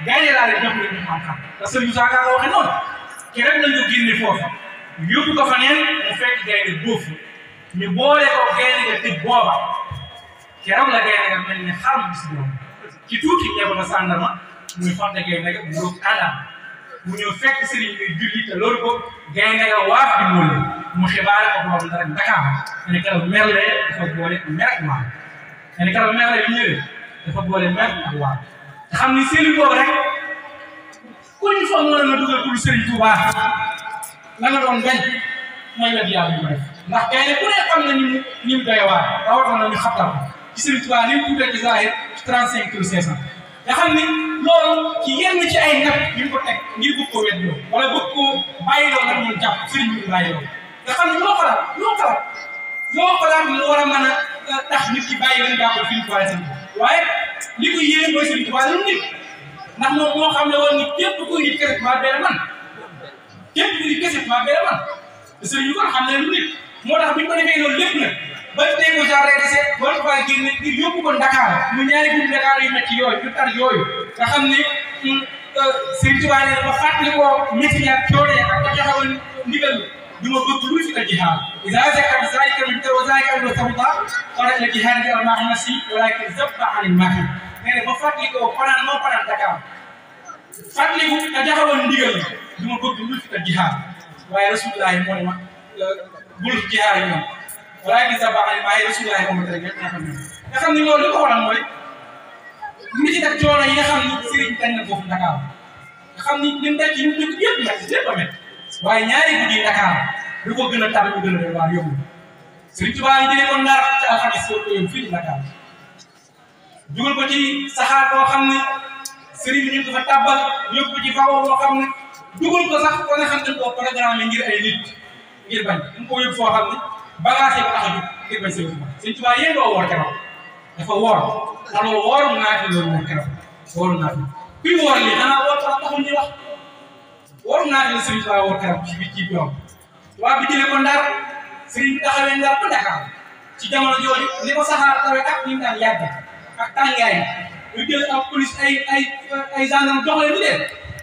gaynde laa leen jox leen ñu xam-xam te sëriñ Moussa Ka nga waxe noonu ki rek lañ ko génne foofu yóbbu ko fa neen mu fekk gaynde boofu ñu boole ko gaynde ga tëj booba keroog la gaynde ga mel ni xar mu bis boobu ci tuuti ñebe ba sàndarma muy fonte gaynde ga mu roog àndam mu ñëw fekk sëriñ bi julli te loolu ko gaynde ga waaf di móol mu xibaare ko borom dara Dakar ne keroog merle dafa boole mer ak waar ne keroog merle bi ñëwee dafa boole mer ak waar te xam ni Serigne boobu rek kuñ fa mën a dugal pour Serigne Touba la nga doon bañ mooy wet yàlla ñu def ndax kay ne ku ne xam na ni mu doy waar rawatina na ñu xabtal ci Serigne Touba ni mu tuutee ci zahir 35 kilos 500 nga xam ni loolu ci yenn ci ay ndab ñu ko teg ngir bëgg ko wet loo wala bëgg ko bàyyi loo nga doon jàpp Serigne bi bàyyi loo nga xam ni loo xalaat lu war a mën a tax nit ki bàyyi leen jàpp fi ñu ko waaye li ko yéene mooy Serigne Touba lu nit ndax moom moo xam ne woon ni képp kuy nit kese maa benn man képp kuy nit kese maa benn man te Serigne bi kon xam ne lu nit moo tax bu ñu ko defee loolu lépp nag ba tey ko genre dese war ko faa génne ngir yóbbu ko Dakar mu ñaari guddi Dakar yu métti yooyu yu tar yooyu nga xam ni Serigne Touba ne ba fàttali ko métti ak coono ak ko joxewal ndigal du ma bëgg lu fi la jihaad iza zakara zalika min wa zalika min sabta xarat la jihaad bi al mahnasi walakin zabba an al mahn nee na ba fàttali ko fanaan moo fanaan Dakar fàttali ko a joxewal ndigal du ma bëgg lu fi la jihaad waaye Rasulullah moo ne ma bul jihaad ñoom walakin zabba an al mahn Rasulullah moo tere nga xam ni loolu li ko waral mooy métti ak coono yi nga xam ni Serigne dañ na foofu Dakar nga xam ni li mu daj ci ñu dëkk yëpp métti lépp a métti waaye ñaari guddi Dakar lu ko gën a tar lu gën a doy waar yomb Serigne Touba ñu jëlee ko Ndar ci alxames ko yóbbu fii ci Dakar dugal ko ci saxaar boo xam ne Serigne bi ñu ko fa tàbbal yóbbu ko ci fawo boo xam ne dugal ko sax ko nga xam ne ko programme ngir ay nit ngir bañ mu ko yóbbu foo xam ne bagage yi ko tax a jóg ngir bañ Serigne Touba yéen doo woor keroog dafa woor alors woorum naa fi loolu moom keroog woorum naa fi kuy woor lii xanaa woor sax taxul ñuy wax woorum naa fi la Serigne Touba woor keroog ci biir waa bi jëlee ko Ndar Serigne bi taxawee Ndar ba Dakar ci jamono jooju li ko saxaar tawee ak ni mu daan yàgg ak tàngaay ñu jël ab police ay gendarme jox leen ñu leen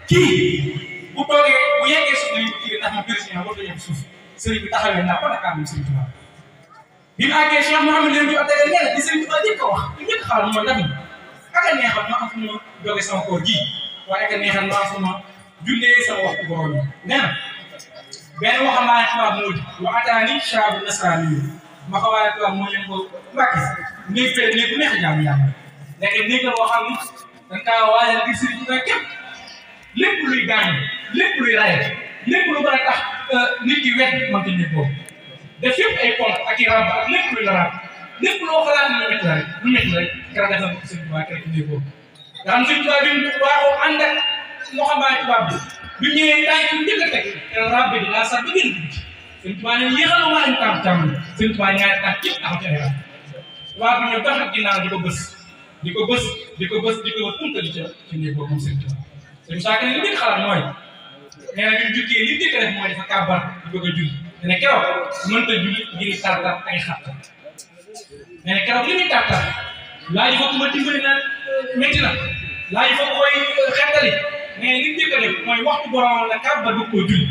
kii bu toogee bu yeggee suuf nañu ko kii ndax ma président warut a yegg suuf Serigne bi taxawee Ndar ba Dakar moom Serigne Touba bi mu àggee Cheikh Mouhamed leen bi attaqué nee na di Serigne Touba njëkk a wax li njëkk xaar mooy def ni ak a neexal ma am fu ma jóge sama koor ji waaye ak a neexal ma am fu ma jullee sama waxtu borom yi nee na benn waxambaane tubaab moo di wa ataani shaabu nasraani ma xawaare tubaab moo leen ko mbàkki néeg fee néeg bu neex a jaamu yàlla nekk néeg la boo xam ni dañ kaa waajal ngir Serigne Touba képp lépp luy gaañ lépp luy raye lépp lu mën a tax nit ki wet man ci néeg boobu def yëpp ay pont ak i rab ak lépp luy la rab lépp loo xalaat lu métti la rek keroog defal ko Serigne Touba keroog ci néeg boobu nga xam Serigne Touba bi mu waaxoo ànd ak waxambaane tubaab bi ñëwee daay ci njëkk a teg rab bi dinaa sax ba génn Serigne Touba ne yéexal maa ñu tàmm càmm Serigne Touba ñaari tànk yëpp taxaw ci ay rab tubaab bi ñëw tax ak ginnaaw di ko bës untali ci néeg boobu moom Serigne Touba Serigne Touba ne li njëkk xalaat mooy nee na bi mu jukkee li njëkk def mooy dafa kàbbar di bëgg a julli ne keroog mënta julli ngir tartar ay xattar nee na keroog li muy tartar laaj fa ku ma dimbali na métti na laaj fa koy xettali mais li mu njëkk a def mooy waxtu borom la kàbbar du ko julli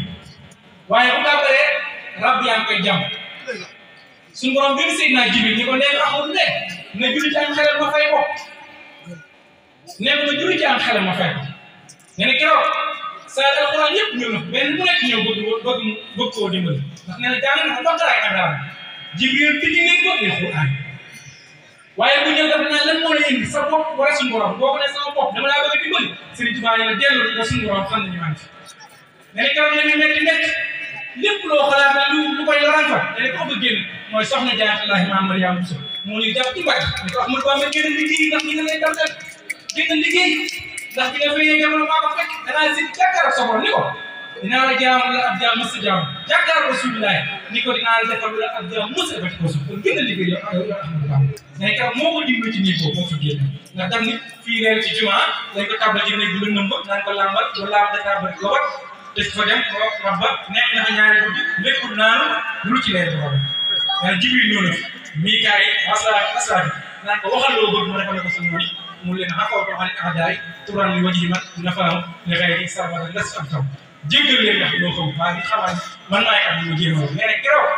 waaye bu kàbbaree rab yaa ngi koy jàmm suñu borom gën Seydina Jibril ni ko nee nga amul ne julli ci am xelal ma fay ko nee ko na julli ci am xelal ma fay ko nee na keroog saa alxuraan yëpp ñëw na benn bu nekk ñëw bëgg koo dimbali ndax nee na jàng na ba dara ak dara Jibril bi ci ngeen bëgg alxuraan waaye bu ñëw def naa lan moo la indi sa bopp wala suñu borom boo ko ne sama bopp dama laa bëgg a dimbali Serigne Touba ne la dellu ba suñu borom xam nañu maa ngi fi nee na keroog la ñu métti lépp loo xalaat ne lu koy loraan fa nee na ko bëgg génn mooy soxna Jaaratullaahi Maam Mariama Bousso moo ñu jàpp ci mbagg ni ko Ahmadou Bamba génn liggéey ndax ñi nga lay tàmbal génn liggéey ndax bi nga fayee jamono maa ko fekk danaa si jàkkaarloo sa borom ni ko dinaa la jaamu la ab jaam mës a jaamu jàkkaarloo Rasulullah ni ko dinaa la defal la ab jaam mës a defal ci ko suuf kon génn liggéey yow Ahmadou Bamba mais keroog moo ko dimbali ci néeg boobu moo fa génn ndax daf ni fii reer ci jumaa dañ ko tàbbal ci néeg bu lëndëm ba naan ko làmbal ba laam da tàbbal ko wat te fa dem ko rabba nekk na fa ñaari guddi lekkul naanu lu ci leer borom waaye Jibril ñëw na fi Mikaayil asraafi naan ko waxal loo bëgg mu defal ko sa noonu mu leen xaqoo ko xale ahdaay turan li waji man nafaam li xëy sarmata las am taw jéggal leen ndax loo xam maa ngi xamal man maay am lu jéem a nee na keroog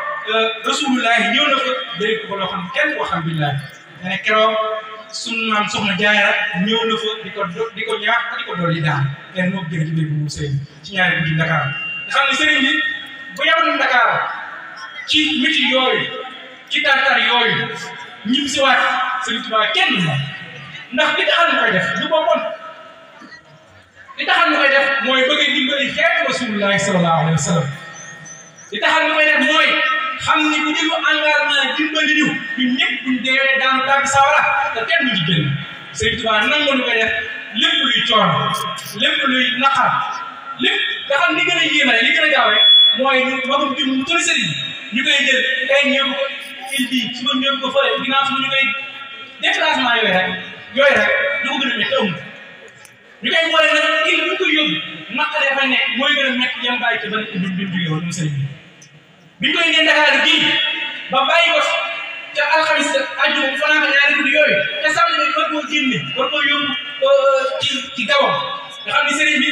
Rasulullahi ñëw na fa dégg ko loo xam kenn waxam billahi nee na keroog sunu maam soxna Jaara ñëw na fa di ko ñaax di ko dolli daan kenn moo ko dégg ci dégg mu sëy ci ñaari guddi Dakar nga xam ne sëriñ bi bu yemoon Dakar ci métier yooyu ci tartar yooyu ñib si waat Sëriñ Tuubaa kenn moom ndax li taxal ñu koy def du boppam li taxal ñu koy def mooy bëgg a dimbali xeetu Rasulullaahi sallallaahu alayhi wa sallam li taxal ñu koy def mooy xam ni bu jëlu engagement dimbali ñu ñun ñëpp buñ deewee daanu tàbbi sawara te kenn du ci génn Sëriñ Tuubaa nangu ñu koy def lépp luy coono lépp luy naqar lépp nga xam li gën a yéeme li gën a gaaw rek mooy ñu magum jëm mu tëri sëriñ ñu koy jël tey ñu yóbbu ko il bi su ma yóbbu ko fële ginnaaw su ñu koy déplacement yooyu rek ñu ko gën a métti amul ñu koy boole nag il bu koy yóbbu naqaree fa nekk mooy gën a métti yam bàyyi ci ban bi mu jógee woon mu sëriñ bi ñu koy indee Dakar gii ba bàyyi ko ca alxamis àjjuma bu fanaan ñaari guddi yooyu te samedi bi war koo génne war koo yóbbu ci Gabon nga xam ne sëriñ bi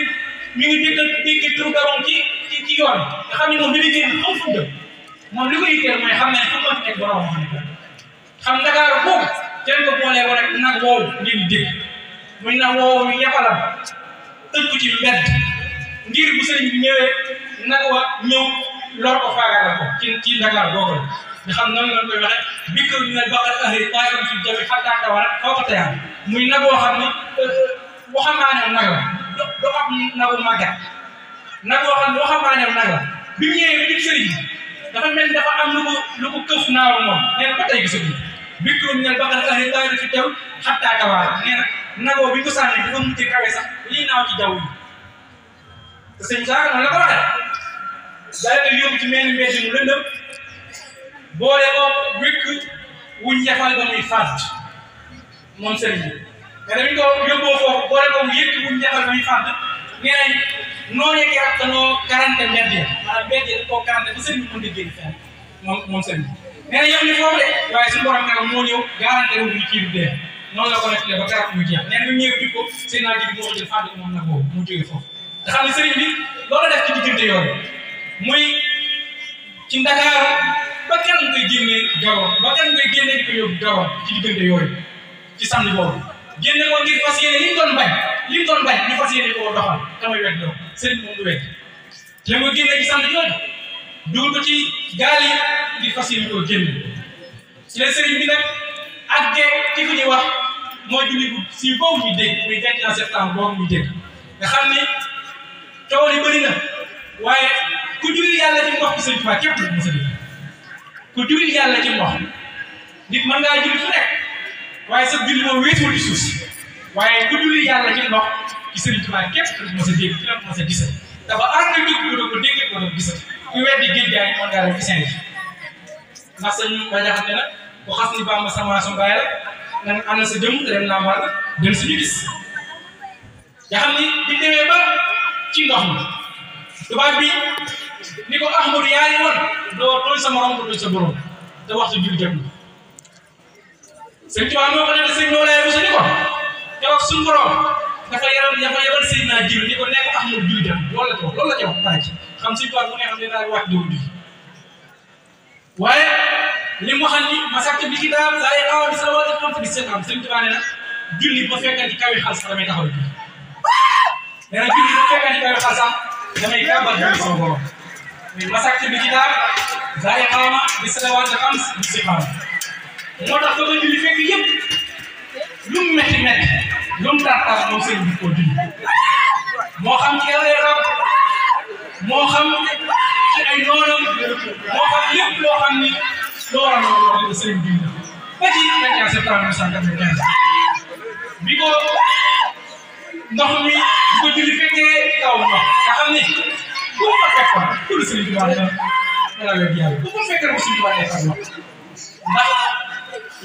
mi ngi dégg turu Gabon ci yoon nga xam ne moom bi muy génn xam fu mu jëm moom li ko yitteel mooy xam ne fu mu nekk borom moo nekk xam Dakar boobu kenn ko boolee ko rek nag woowu ngeen dégg muy nag woowu ñu yafalam tëj ko ci mbedd ngir bu sëriñ bi ñëwee nag wa ñëw lor ko faagaagal ko ci Dakar boobu la nga xam noonu la koy waxee bikr min al baqar ahli ta'irum fi jawi hatta tawara fawqa tayar muy nag woo xam ne waxambaane nag la do am nagu màggat nag woo xam ne waxambaane nag la bi mu ñëwee ba jub sëriñ bi dafa mel ni dafa am lu ko këf naaw moom nee na ba tey gisaguñ bikr min al baqar ahli ta'irum fi jawi hatta tawara nee na nagoo bi ñu ko sànni dafa mujj kawe sax lii naaw ci jaww ji te sëñ Saaka noonu la ko waxee daal koy yóbbu ci mel ni mbedd mu lëndëm boole ko wékk wuñ ñafal ba muy fàtt moom sëriñ bi te dañu ko yóbboo foofu boole ko yëkk wuñ ñafal ba muy fàtt nee nañ noo yeggee ak danoo garante mbedd ya maanaam mbedd ya dañ koo garante ba sëriñ bi mën di génn fenn moom sëriñ bi nee na yow ni foofu de waaye suñu borom kanam moo ñëw garante wu ñu kii du dee noonu la ko nettalee ba garab mu jeex nee na ñëwee jub ko seen naa ji moo ko jël fàtt moom nag boobu mu jógee foofu nga xam ne sëriñ bi loolu def ci diggante yooyu muy ci Ndakaaru ba kenn koy génnee Gabon ba kenn koy génnee di ko yóbbu Gabon ci diggante yooyu ci samedi boobu génne ko ngir fas yéene li ñu doon bañ ñu fas yéene koo doxal damay wet loo sëriñ moom du wet ci nga génne ci samedi yooyu dugal ko ci gaal yi ngir fas yéene koo génne ci la sëriñ bi nag àggee ci ku ñuy wax mooy julli bu si boobu ñuy dégg muy 21 septembre boobu ñuy dégg nga xam ni coow li bëri na waaye ku julli yàlla ci ndox bi sëñ Tuubaa képp la mos a dégg ku julli yàlla ci ndox nit mën ngaa julli fu nekk waaye sa julli moom wéetuwul ci suuf si waaye ku julli yàlla ci ndox ci sëñ Tuubaa képp la mos a dégg ci la mos a gisal dafa ànd ak dugg ko dégg ko doon gisal ku weddi géej gaay mën ngaa def ci ndax sëñ ba jaxante na ko xas ni Bamba sama su baay la nga ànd sa jëm te dem naa war dem suñu gis nga xam ni bi demee ba ci ndox mi tubaab bi ni ko Ahmadu yaa ngi woon doo tooñ sa morom doo sa borom te waxtu julli jot na sëñ Tuubaa moo ko ne sëñ Mawlaay Buso ni ko te wax suñu borom dafa yebal Seydina Jibril ni ko nekk Ahmadu julli jot loolu la ca wax pare ci xam sëñ Tuubaa mu ne xam ne daal wax dëgg julli waaye li mu waxal ni masakta bi kitaab saa yi xaw a bis la wala xam te bi seetaan sëñ Tuubaa ne nag julli ba fekkee ci kaw yi xal sax damay taxaw julli nee na julli ba fekkee ci kaw yi xal sax damay kàmbal julli sama borom mais masakta bi kitaab saa yi xaw ma bis la wala xam bi seetaan moo tax ba julli fekk yëpp lu mu métti lu mu tartar moom sëñ bi koo julli moo xam ci yàlla rab moo xam ci ay noonam moo xam lépp loo xam ni loo war a mën a sëriñ bi ba ci 21 septembre 1995 bi ko ndox mi bi ko julli fekkee taw ndox nga xam ni bu ko fekkoon pour sëriñ bi wàll la wér yàlla bu ko fekkee ko sëriñ bi wàllee far ndox ndax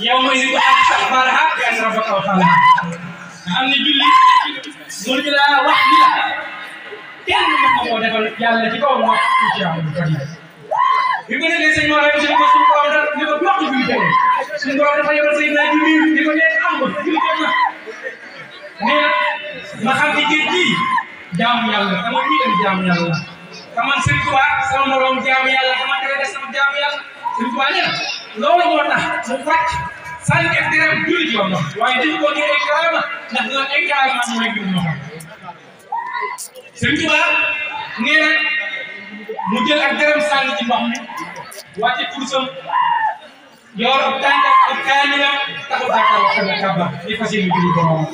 yow mooy li ko xam sax baaraha bi an rabbaka wa taala nga xam ni julli mënuñu laa wax ni la kenn mën na moo defal yàlla ci kaw wax ci yàlla bu fadi bi ko nekkee sëñ Mawlaay Buso ko suñu borom da ni ko wax ci julli jëlee suñu borom dafa yebal Seydina Jibril ni ko nekk am ko julli jot na mais ma xam ni géej gi jaamu yàlla dama ñu dem jaamu yàlla kaman sëñ Tuubaa sama morom jaamu yàlla dama tere def sama jaamu yàlla sëñ Tuubaa nee na loolu moo tax mu wàcc sànni ak dërëm julli ci woon waaye dañu ko ngir ay karaama ndax loolu ay karaama mooy mbir mu xam sëñ Tuubaa nee na mu jël ak dërëm sànni ci ndox mi wàcce kursam yor ab tànk ak kaamilam taxaw jàkkaar wax na kàbba di fas yéene julli borom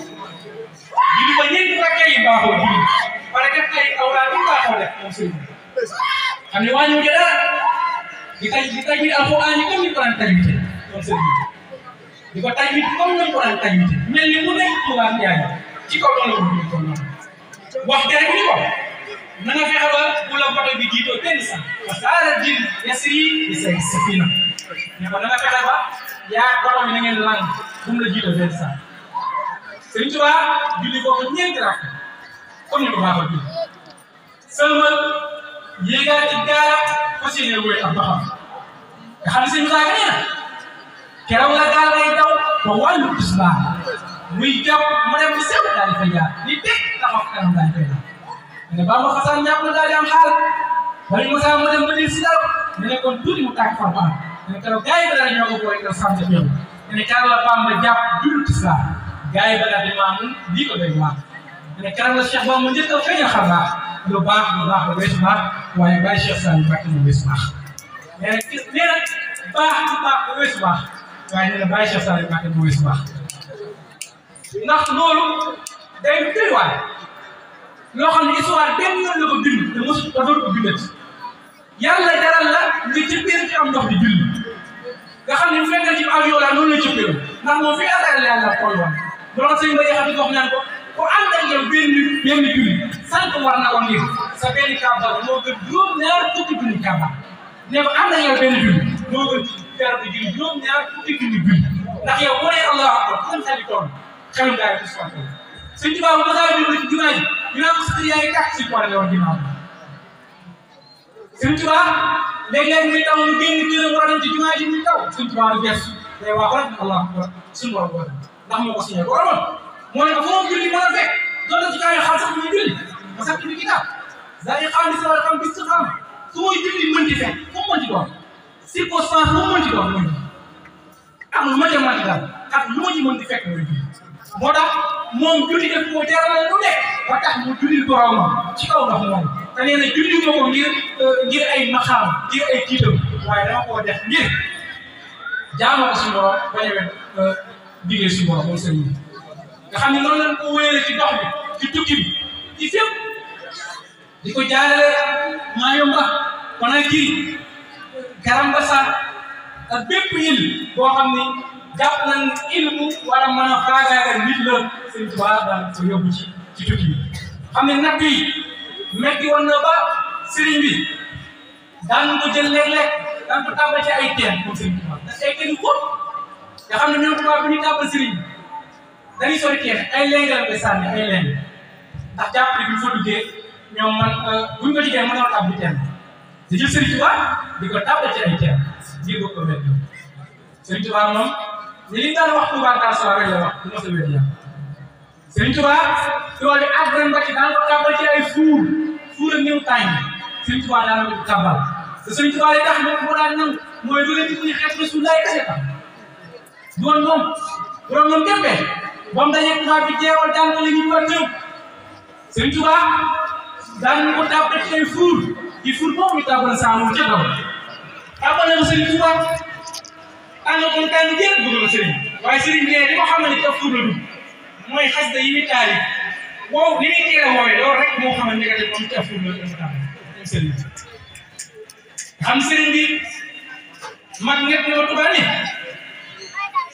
julli ba ñeenti rakka yi baaxoo julli pare def ay awraad yu baaxoo def moom sëriñ xam ne wàññiwu ca dara di tajwid alxuraan yi comme ni ko daan tajwide moom sëriñ di ko tajwid comme ni ko daan tajwide mel ni mu nekk tubaab yaay ci kaw doon la ko ko noonu wax dëgg bu ñu ko na nga fexe ba bu la bato bi jiitoo benn sax parce que ala jin yasri bi say safina ne ko na nga fexe ba yaa bato bi na ngeen lang bu mu la jiitoo benn sax Sëriñ Tuubaa julli foofu ñeenti rakk comme ni ko baaxoo julli seulement yéegaat ci gaara fas yéene wéy ak baxam nga xam ne sëñ Musaa Ka nee na keroog la gaal ngay daw ba wàllu tisbaar muy jàpp mu dem ci sew daal di fa jaar di teg taxaw kanam daal di fay daal ne ba ma xasaan ñàpp na daal di am xaal bari Musaa mu dem ba dir si daw ne ne kon tuuti mu tàkk far baax ne keroog gars yi ba daal ñoo ko booy def sant yow ne keroog la Bamba jàpp jullu tisbaar gars yi ba daal di maamu lii ko doy waar ne keroog la Cheikh Bamba njëkk a feeñal xar baax lu baax la weesu baax waaye bàyyi Cheikh Saliou Mbacké mu weesu baax nee na baax lu baax la weesu baax waaye nee na bàyyi Cheikh Saliou Mbacké mu weesu baax ndax loolu day doy waar loo xam ne histoire benn yoon la ko bind te mosu dafa ko bindati yàlla jaral la nga cëppee ci am ndox di julli nga xam ne bu fekkee ci avion la noonu la cëppee ndax moom fi affaire yàlla xool woon doon sëñ ba yaxati wax naan ko ku ànd ak yow benn julli sant war na ko ngir sa benn kàbbar moo gën juróom-ñaar fukki junni kàbbar ne ko ànd ak yow benn julli moo gën fer bi julli juróom-ñaar fukki junni julli ndax yow boo nee Allahu akbar xam xeli tool xelum daay bi soit sëñ Tuubaa bu masaa julli ci jumaa ji dinaa ko sëñ yaay kàtt si tool yoon ginnaaw sëñ Tuubaa léeg-léeg muy taw mu génn këram war a dem ci jumaa ji muy taw sëñ Tuubaa du gees day wax rek Allahu akbar suñu borom wax ndax moo ko signé boroomam moo ne ko foo julli mën a fekk doon ci kaw yi xam sax muy julli ma sax ci kitaab daal di xam li si war a xam bis xam su muy julli mën ci fekk fu mu mën ci doon circonstance fu mu mën ci doon mooy ak lu ma ca mën ci daal ak lu ma ci mën di fekk mooy julli moo tax moom julli def ko jaral lu nekk ba tax mu julli boroomam ci kaw ndox moom te nee na julli moo ko ngir ay maxaam ngir ay tiitam waaye dama koo def ngir jaamoo ko suñu borom bañ a wet diggee suñu borom moom sëriñ bi nga xam ne noonu lañ ko wéyale ci dox bi ci tukki bi ci fépp di ko jaarale Mayumba Conakry Garambassa ak bépp île boo xam ni jàpp nañ île bu war a mën a faagaagal nit la Sëriñ Tuubaa daan ko yóbbu ci tukki bi xam ne natt yi metti woon na ba sëriñ bi daan ko jël léeg-léeg daan ko tàmbal ci ay teen moom Sëriñ Tuubaa ndax ay teen yu xóot nga xam ne ñoom tubaab bi ñu tàmbal sëriñ bi dañuy sori kenn ay léegi la koy sànni ay léegi ndax jàpp ne bi ñu fa duggee ñoom man buñ ko jigéen mënoon tàbbi teen di jël Sëriñ Tuubaa di ko tàmbal ci ay teen ngir ko ko wér Sëriñ Tuubaa moom ni li daan wax Tuubaa daal soo rek la wax du ma sa wér yàlla Sëriñ Tuubaa tool yi ak ren ba ci daan ko tàmbal ci ay fuur ak ñëw tànn Sëriñ Tuubaa daan ko tàmbal te Sëriñ Tuubaa li tax mu daan nangu mooy bëgg nit ñi xeet Rasulullah kese tax doon moom borom moom képpee ba mu dajeeg tubaab bi jeewal jàngale ñu war ñëw Sëriñ Tuubaa daan ko tàbbal ci ay fuur ci fuur boobu ñu tàbbal saamu ca kaw tàbbal na ko Sëriñ Tuubaa tànn ko tànn jël bëgg na sëriñ waaye sëriñ bi li ma xam ne ca fuur la dugg mooy xas da yi muy taali wow li muy teel a woowee loolu rek moo xam ne négatif moom ca fuur la dafa tàmbal moom sëriñ bi xam sëriñ bi mag ñett ñoo Tuubaa ni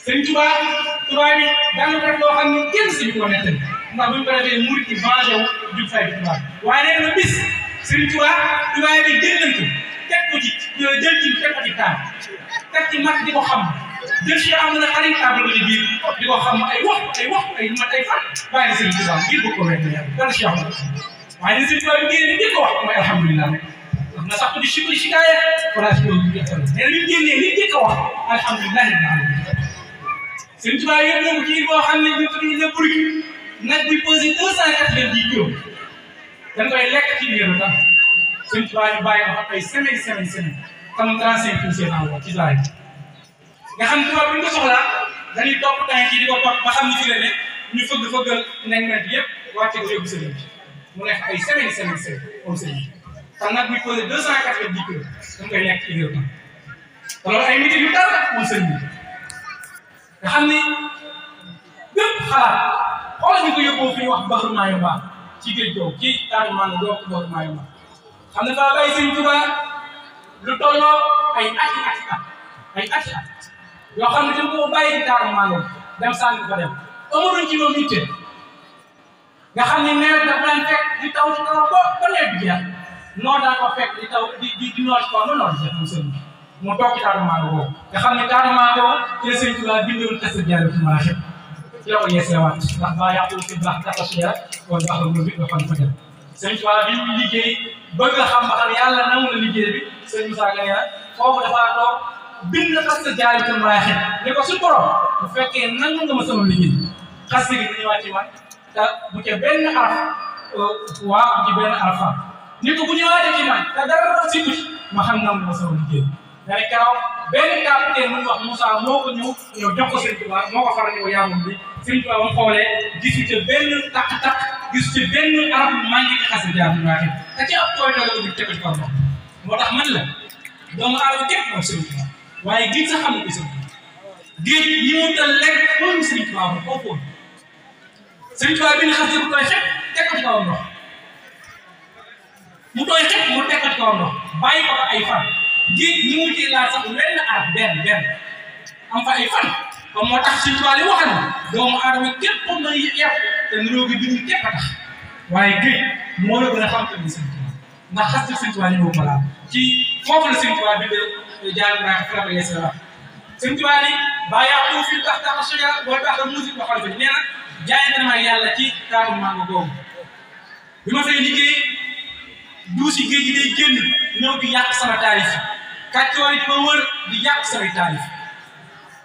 Sëriñ Tuubaa bi daan na def loo xam ne kenn suñu ko nettali ndax buñ ko defee murit yi vengé wu jub fay Tuubaa waaye nee na bis Sëriñ Tuubaa bi jël nañ ko teg ko ci jël ci teg ko ci taal teg ci mag di ko xam jël si am na xarit table ko ci biir di ko xam ay mat ay fan bàyyi na Sëriñ Tuubaa ngir bëgg ko wér dara si am waaye ne Sëriñ Tuubaa bi génne li ko wax mooy alhamdulilah rek na sax ko di sukri shikaaya wala si ko nee na li génnee li ko wax alhamdulilah Sëriñ Tuubaa yëpp ñoom kii boo xam ne ñu tudd ne bruit nag bi pesé 290 kilos dañ koy lekk ci biir tax Sëriñ Tuubaa ñu bàyyi ko ay semaine comme 35 pour cent la ci saa yi nga xam ne tubaab bi ñu ko soxlaa dañuy topp temps kii di ko topp ba xam ni fi la ne ñu fëggal nañ yëpp wàcce ko yóbbu sëriñ bi mu nekk ay semaine comme sëriñ bi te nag bi pesé 290 kilos dañ koy lekk ci biir tax loolu ay nit yu dara moom sëñ bi nga xam ni bépp xalaat xoolal ñu ko yóbboo fi ñu wax Baxru Mayumba ci géej googu ci taatu maanaam doo ko Baxru Mayumba xam ne faa bay sëñ Tuubaa lu tolloo ay ati at yoo xam ne dañ ko bàyyi ci taatu maanaam dem sànni ko dem amuñu ci moom yitte nga xam ne nawet dafa daan fekk di taw ci kaw ba nawet bi jeex noor daan ko fekk di taw di noor ci kaw ba noor jeex moom sëñ bi mu toog ci taatu maanaam boobu nga xam ne taatu maanaam boobu ci la sëñ Tuubaa bindoon kese jaaree ci maraaxib ci la ko yeesewaat ndax ba yàqul ci baax taxasiya wala baax la mu bi nga xam fa dem sëñ Tuubaa bi ñu liggéey bëgg a xam ba xam yàlla nangu na liggéey bi sëñ Moussa Ka nee na foofu dafaa toog bind kese jaaree ci maraaxib ne ko su borom bu fekkee nangu nga ma sama liggéey xas gi ñu ñëwaat ci man te bu ca benn araf waa bu ci benn araf ni ko bu ñëwaatee ci man te dara si tuuti ma xam nangu ma sama liggéey day kaw benn capitaine mu wax Moussa moo ko ñëw jox ko Sëriñ Tuubaa moo ko faral di ko yaamul bi Sëriñ Tuubaa ba mu xoolee gisu ca benn takk-takk gisu ca benn arab maa ngi ci xase jaar bu baaxee te ci ab tooy tooy bi teg ci kaw ndox moo tax man la doomu aadama képp moom Sëriñ Tuubaa waaye géej sax xam nga Sëriñ Tuubaa géej ñi mu ta lekk moom Sëriñ Tuubaa ba koo fóon Sëriñ Tuubaa bi nga xase bu tooy xet teg ko ci kaw ndox mu tooy xet mu teg ko ci kaw ndox bàyyi ko ay fan géej ñi mu ci laal sax wenn arab benn am fa ay fan kon moo tax Sëriñ Tuubaa li waxal na doomu aadama képp comme na yàpp te nuroo gi biñu képp a tax waaye géej moo la gën a xam te ni Sëriñ Tuubaa ndax xas Sëriñ Tuubaa ni moo ko laal ci foofu la Sëriñ Tuubaa bindee jaar naa ko fraba yees la Sëriñ Tuubaa ni ba yàqu fi tax tax soya boo tax musique waxal fa nee na jaay na ma yàlla ci taatu mango googu bi ma fay liggéey duusi géej gi day génn ñëw di yàq sama taarif kàccoor yi di ma wër di yàq samay taarif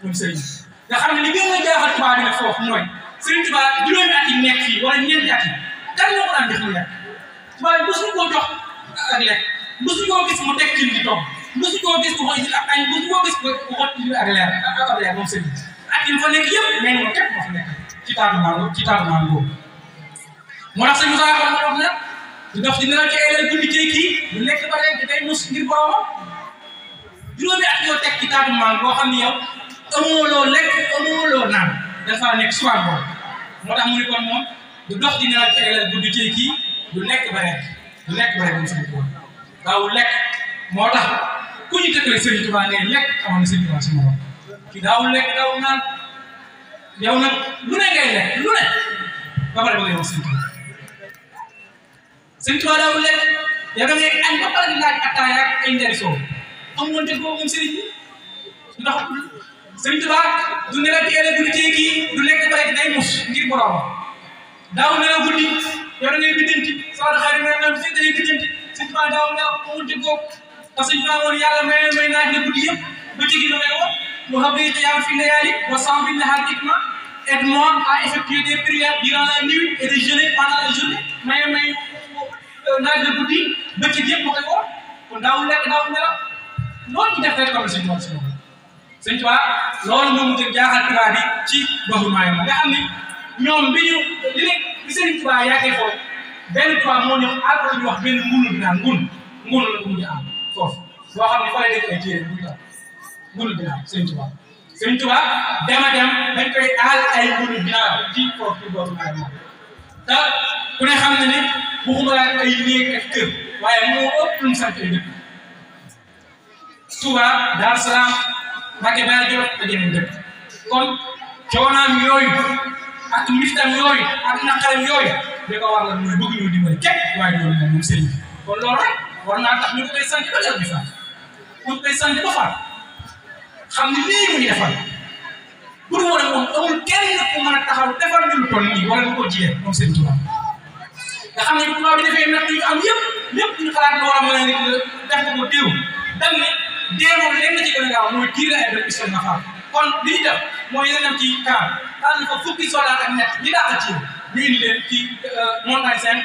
ñoom sëriñ nga xam ne li gën a jaaxal tubaab bi nag foofu mooy Sëriñ Tuubaa juróomi at yi nekk fii wala ñeenti at yi kan moo ko daan def mu lekk tubaab bi mosuñu koo jox ak lekk mosuñu koo gis mu teg ci di toog mosuñu koo gis ku xool ak añ mosuñu koo gis ku xot ak leer moom sëriñ at yi fa nekk yëpp mais moom képp moo fa nekk ci taatu maango boobu moo tax sëñ Moussa Ka wax na di dox di nelaw ci ay leen guddi ci kii du lekk ba rek day mus ngir boromam juróomi at yoo teg ci taatu maango boo xam ne yow amoo loo lekk amoo loo naan dafa nekk soir boobu moo tax mu ne kon moom du dox di nelaw ci ay leen guddi ci kii du lekk ba rek moom Sëriñ Tuubaa daaw lekk moo tax ku ñu tëkkale Sëriñ Tuubaa ne lekk xamoon na Sëriñ Tuubaa si moom ki daaw lekk daaw naan yow nag lu ne ngay lekk lu ne ba pare ba ngay wax Sëriñ Tuubaa Sëriñ Tuubaa daaw lekk yow da ngay añ ba pare di laaj attaaya ak ay njëriñ soo amoon te boobu moom sëriñ bi ndax Sëriñ Tuubaa du nelaw ci ëllëg guddi ci kii du lekk ba rek day mus ngir borom daaw nelaw guddi yow da ngay biddanti sama xarit nga naan si dañuy biddanti Sëriñ Tuubaa daaw nelaw amoon te boobu parce que Sëriñ Tuubaa woon yàlla may naaj ne guddi yëpp ba ci gi la may wax mu xam ne xiyaam fi layali wa sans bi nahar hikma aide-moi à effectuer des prières durant la nuit et de jeûner pendant la journée may naaj la guddi bëccëg yëpp ma koy wax kon daaw lekk daaw nelaw loolu ci def rek comme Sëriñ Tuubaa si moom Sëriñ Tuubaa loolu moom mu jaaxal tubaab bi ci Baxru Mayumba nga xam ni ñoom bi Sëriñ Tuubaa yaakee foofu benn tubaab moo ñëw àll la ñu wax benn ngunu bi naan ngun la ko mujj am foofu boo xam ne fa lay def ay téere buy tax ngunu bi naan Sëriñ Tuubaa dema dem dañ koy aal ay ngunu bi naan ci foofu ci Baxru Mayumba te ku ne xam ne ne buxuma laa ay néeg ak kër waaye moo ëpp lu mu sant ay dëkk Touba Daaru Salaam Mbàkke Bari Jolof te jeneen dëkk kon coonaam yooyu ak miftam yooyu ak naqaram yooyu da ko war la mooy bëgg ñoo dimbali képp waaye loolu moom sëriñ bi kon loolu rek war naa tax ñu ko koy sant ba jar bi faat ñu koy sant ba faat xam ne lii mu ñu defal bu dul woon moom amul kenn ku mën a taxaw defal ñu lu toll nii wala lu ko jiyee moom sëriñ Tuubaa nga xam ne bu tubaab bi defee natt yu am yëpp ñu xalaat ne war a mën a def ko déew dañ ne dee moom lenn ci gën a gaaw mooy tiir ay bët pistolet na faam kon li ñu def mooy yeneen ci camp tànn fa fukki soldat ak ñett ñi dàq tiir ñu indi leen ci montagne seen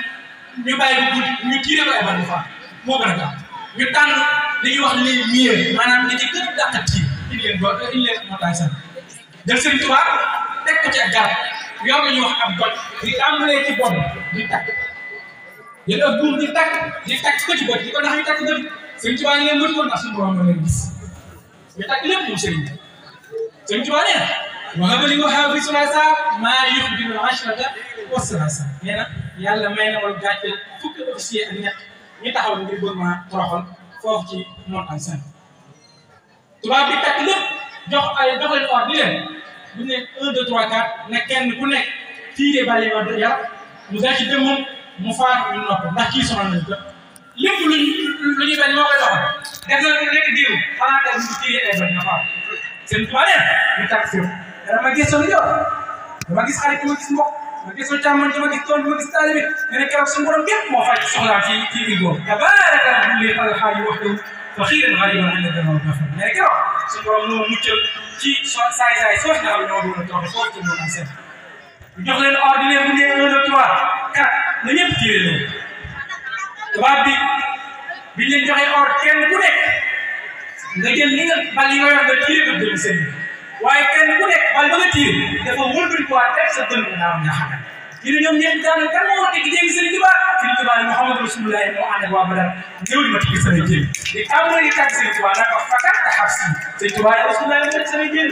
ñu bàyyi ko guddi ñu tiiree ko ay bët faam moo gën a gaaw ñu tànn li ñuy wax les mieux maanaam ñi ci gën a dàq tiir indi leen montagne seen jël Sëriñ Tuubaa teg ko ci ak garab yow la ñuy wax ab goj di tàmbalee ci bopp di takk yéen ak buum di takk ko ci bët di ko ndax ñu takk bët Sëriñ Tuubaa ñu leen mëtu woon ndax suñu borom la leen gis ñu takk lépp moom sëriñ bi sëriñ Tuubaa nee na wa habali wa habi sulasa maa yuxbiru ashrata wa salasa nee na yàlla may na ma gàcceel fukki officier ak ñett ñi taxaw ngir bëgg maa toroxal foofu ci montagne sainte tubaab bi takk lépp jox leen ordre di leen bu ne 1 2 3 4 ne kenn ku nekk tiiree bale yoo yar mu daal ci demoon mu faat ñu nopp ndax kii sonal nañu ko lépp lu ñuy bañ moo koy doxal def na nekk diiru xanaa daal ñu tiiree ay bañ na faat seen tubaab nee ñu takk fi dama gëstoo lu jox dama gis xarit dama gis mbokk dama gëstoo càmmoñ dama gis tool dama gis taalibe nga ne keroog suñu borom gépp moo faj soxlaam ci biir boobu tabaraka li alxaaji waxtu fa xiiran xariban ila dama gafar mais keroog suñu borom moo muccal ci saay soos nga xam ne ñoo doon toog foofu ci moom seen jox leen ordinaire bu nee 1 2 3 4 na ñëpp tiiree leen tubaab bi biñ leen joxee ordre kenn ku nekk nga jël li nga bal yi nga yor nga tiiree nga jël seen waaye kenn ku nekk bal ba nga tiiree dafa wëlbati ko waat teg sa dënn nga am ñaxagal ñu ne ñoom ñëpp daanaka kan moo tekki jéegi Sëriñ Tuubaa Sëriñ Tuubaa Muhammadu Rasulullah moo ànd ak waa Badar ñëw di ma tikki samay jéem di tàmbali di tàgg Sëriñ Tuubaa naa ko fakkat te xab si Sëriñ Tuubaa Rasulullah moo tekki samay jéem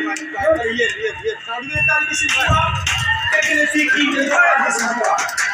yéen saa du ngeen taal bi Sëriñ Tuubaa fekk na fii kii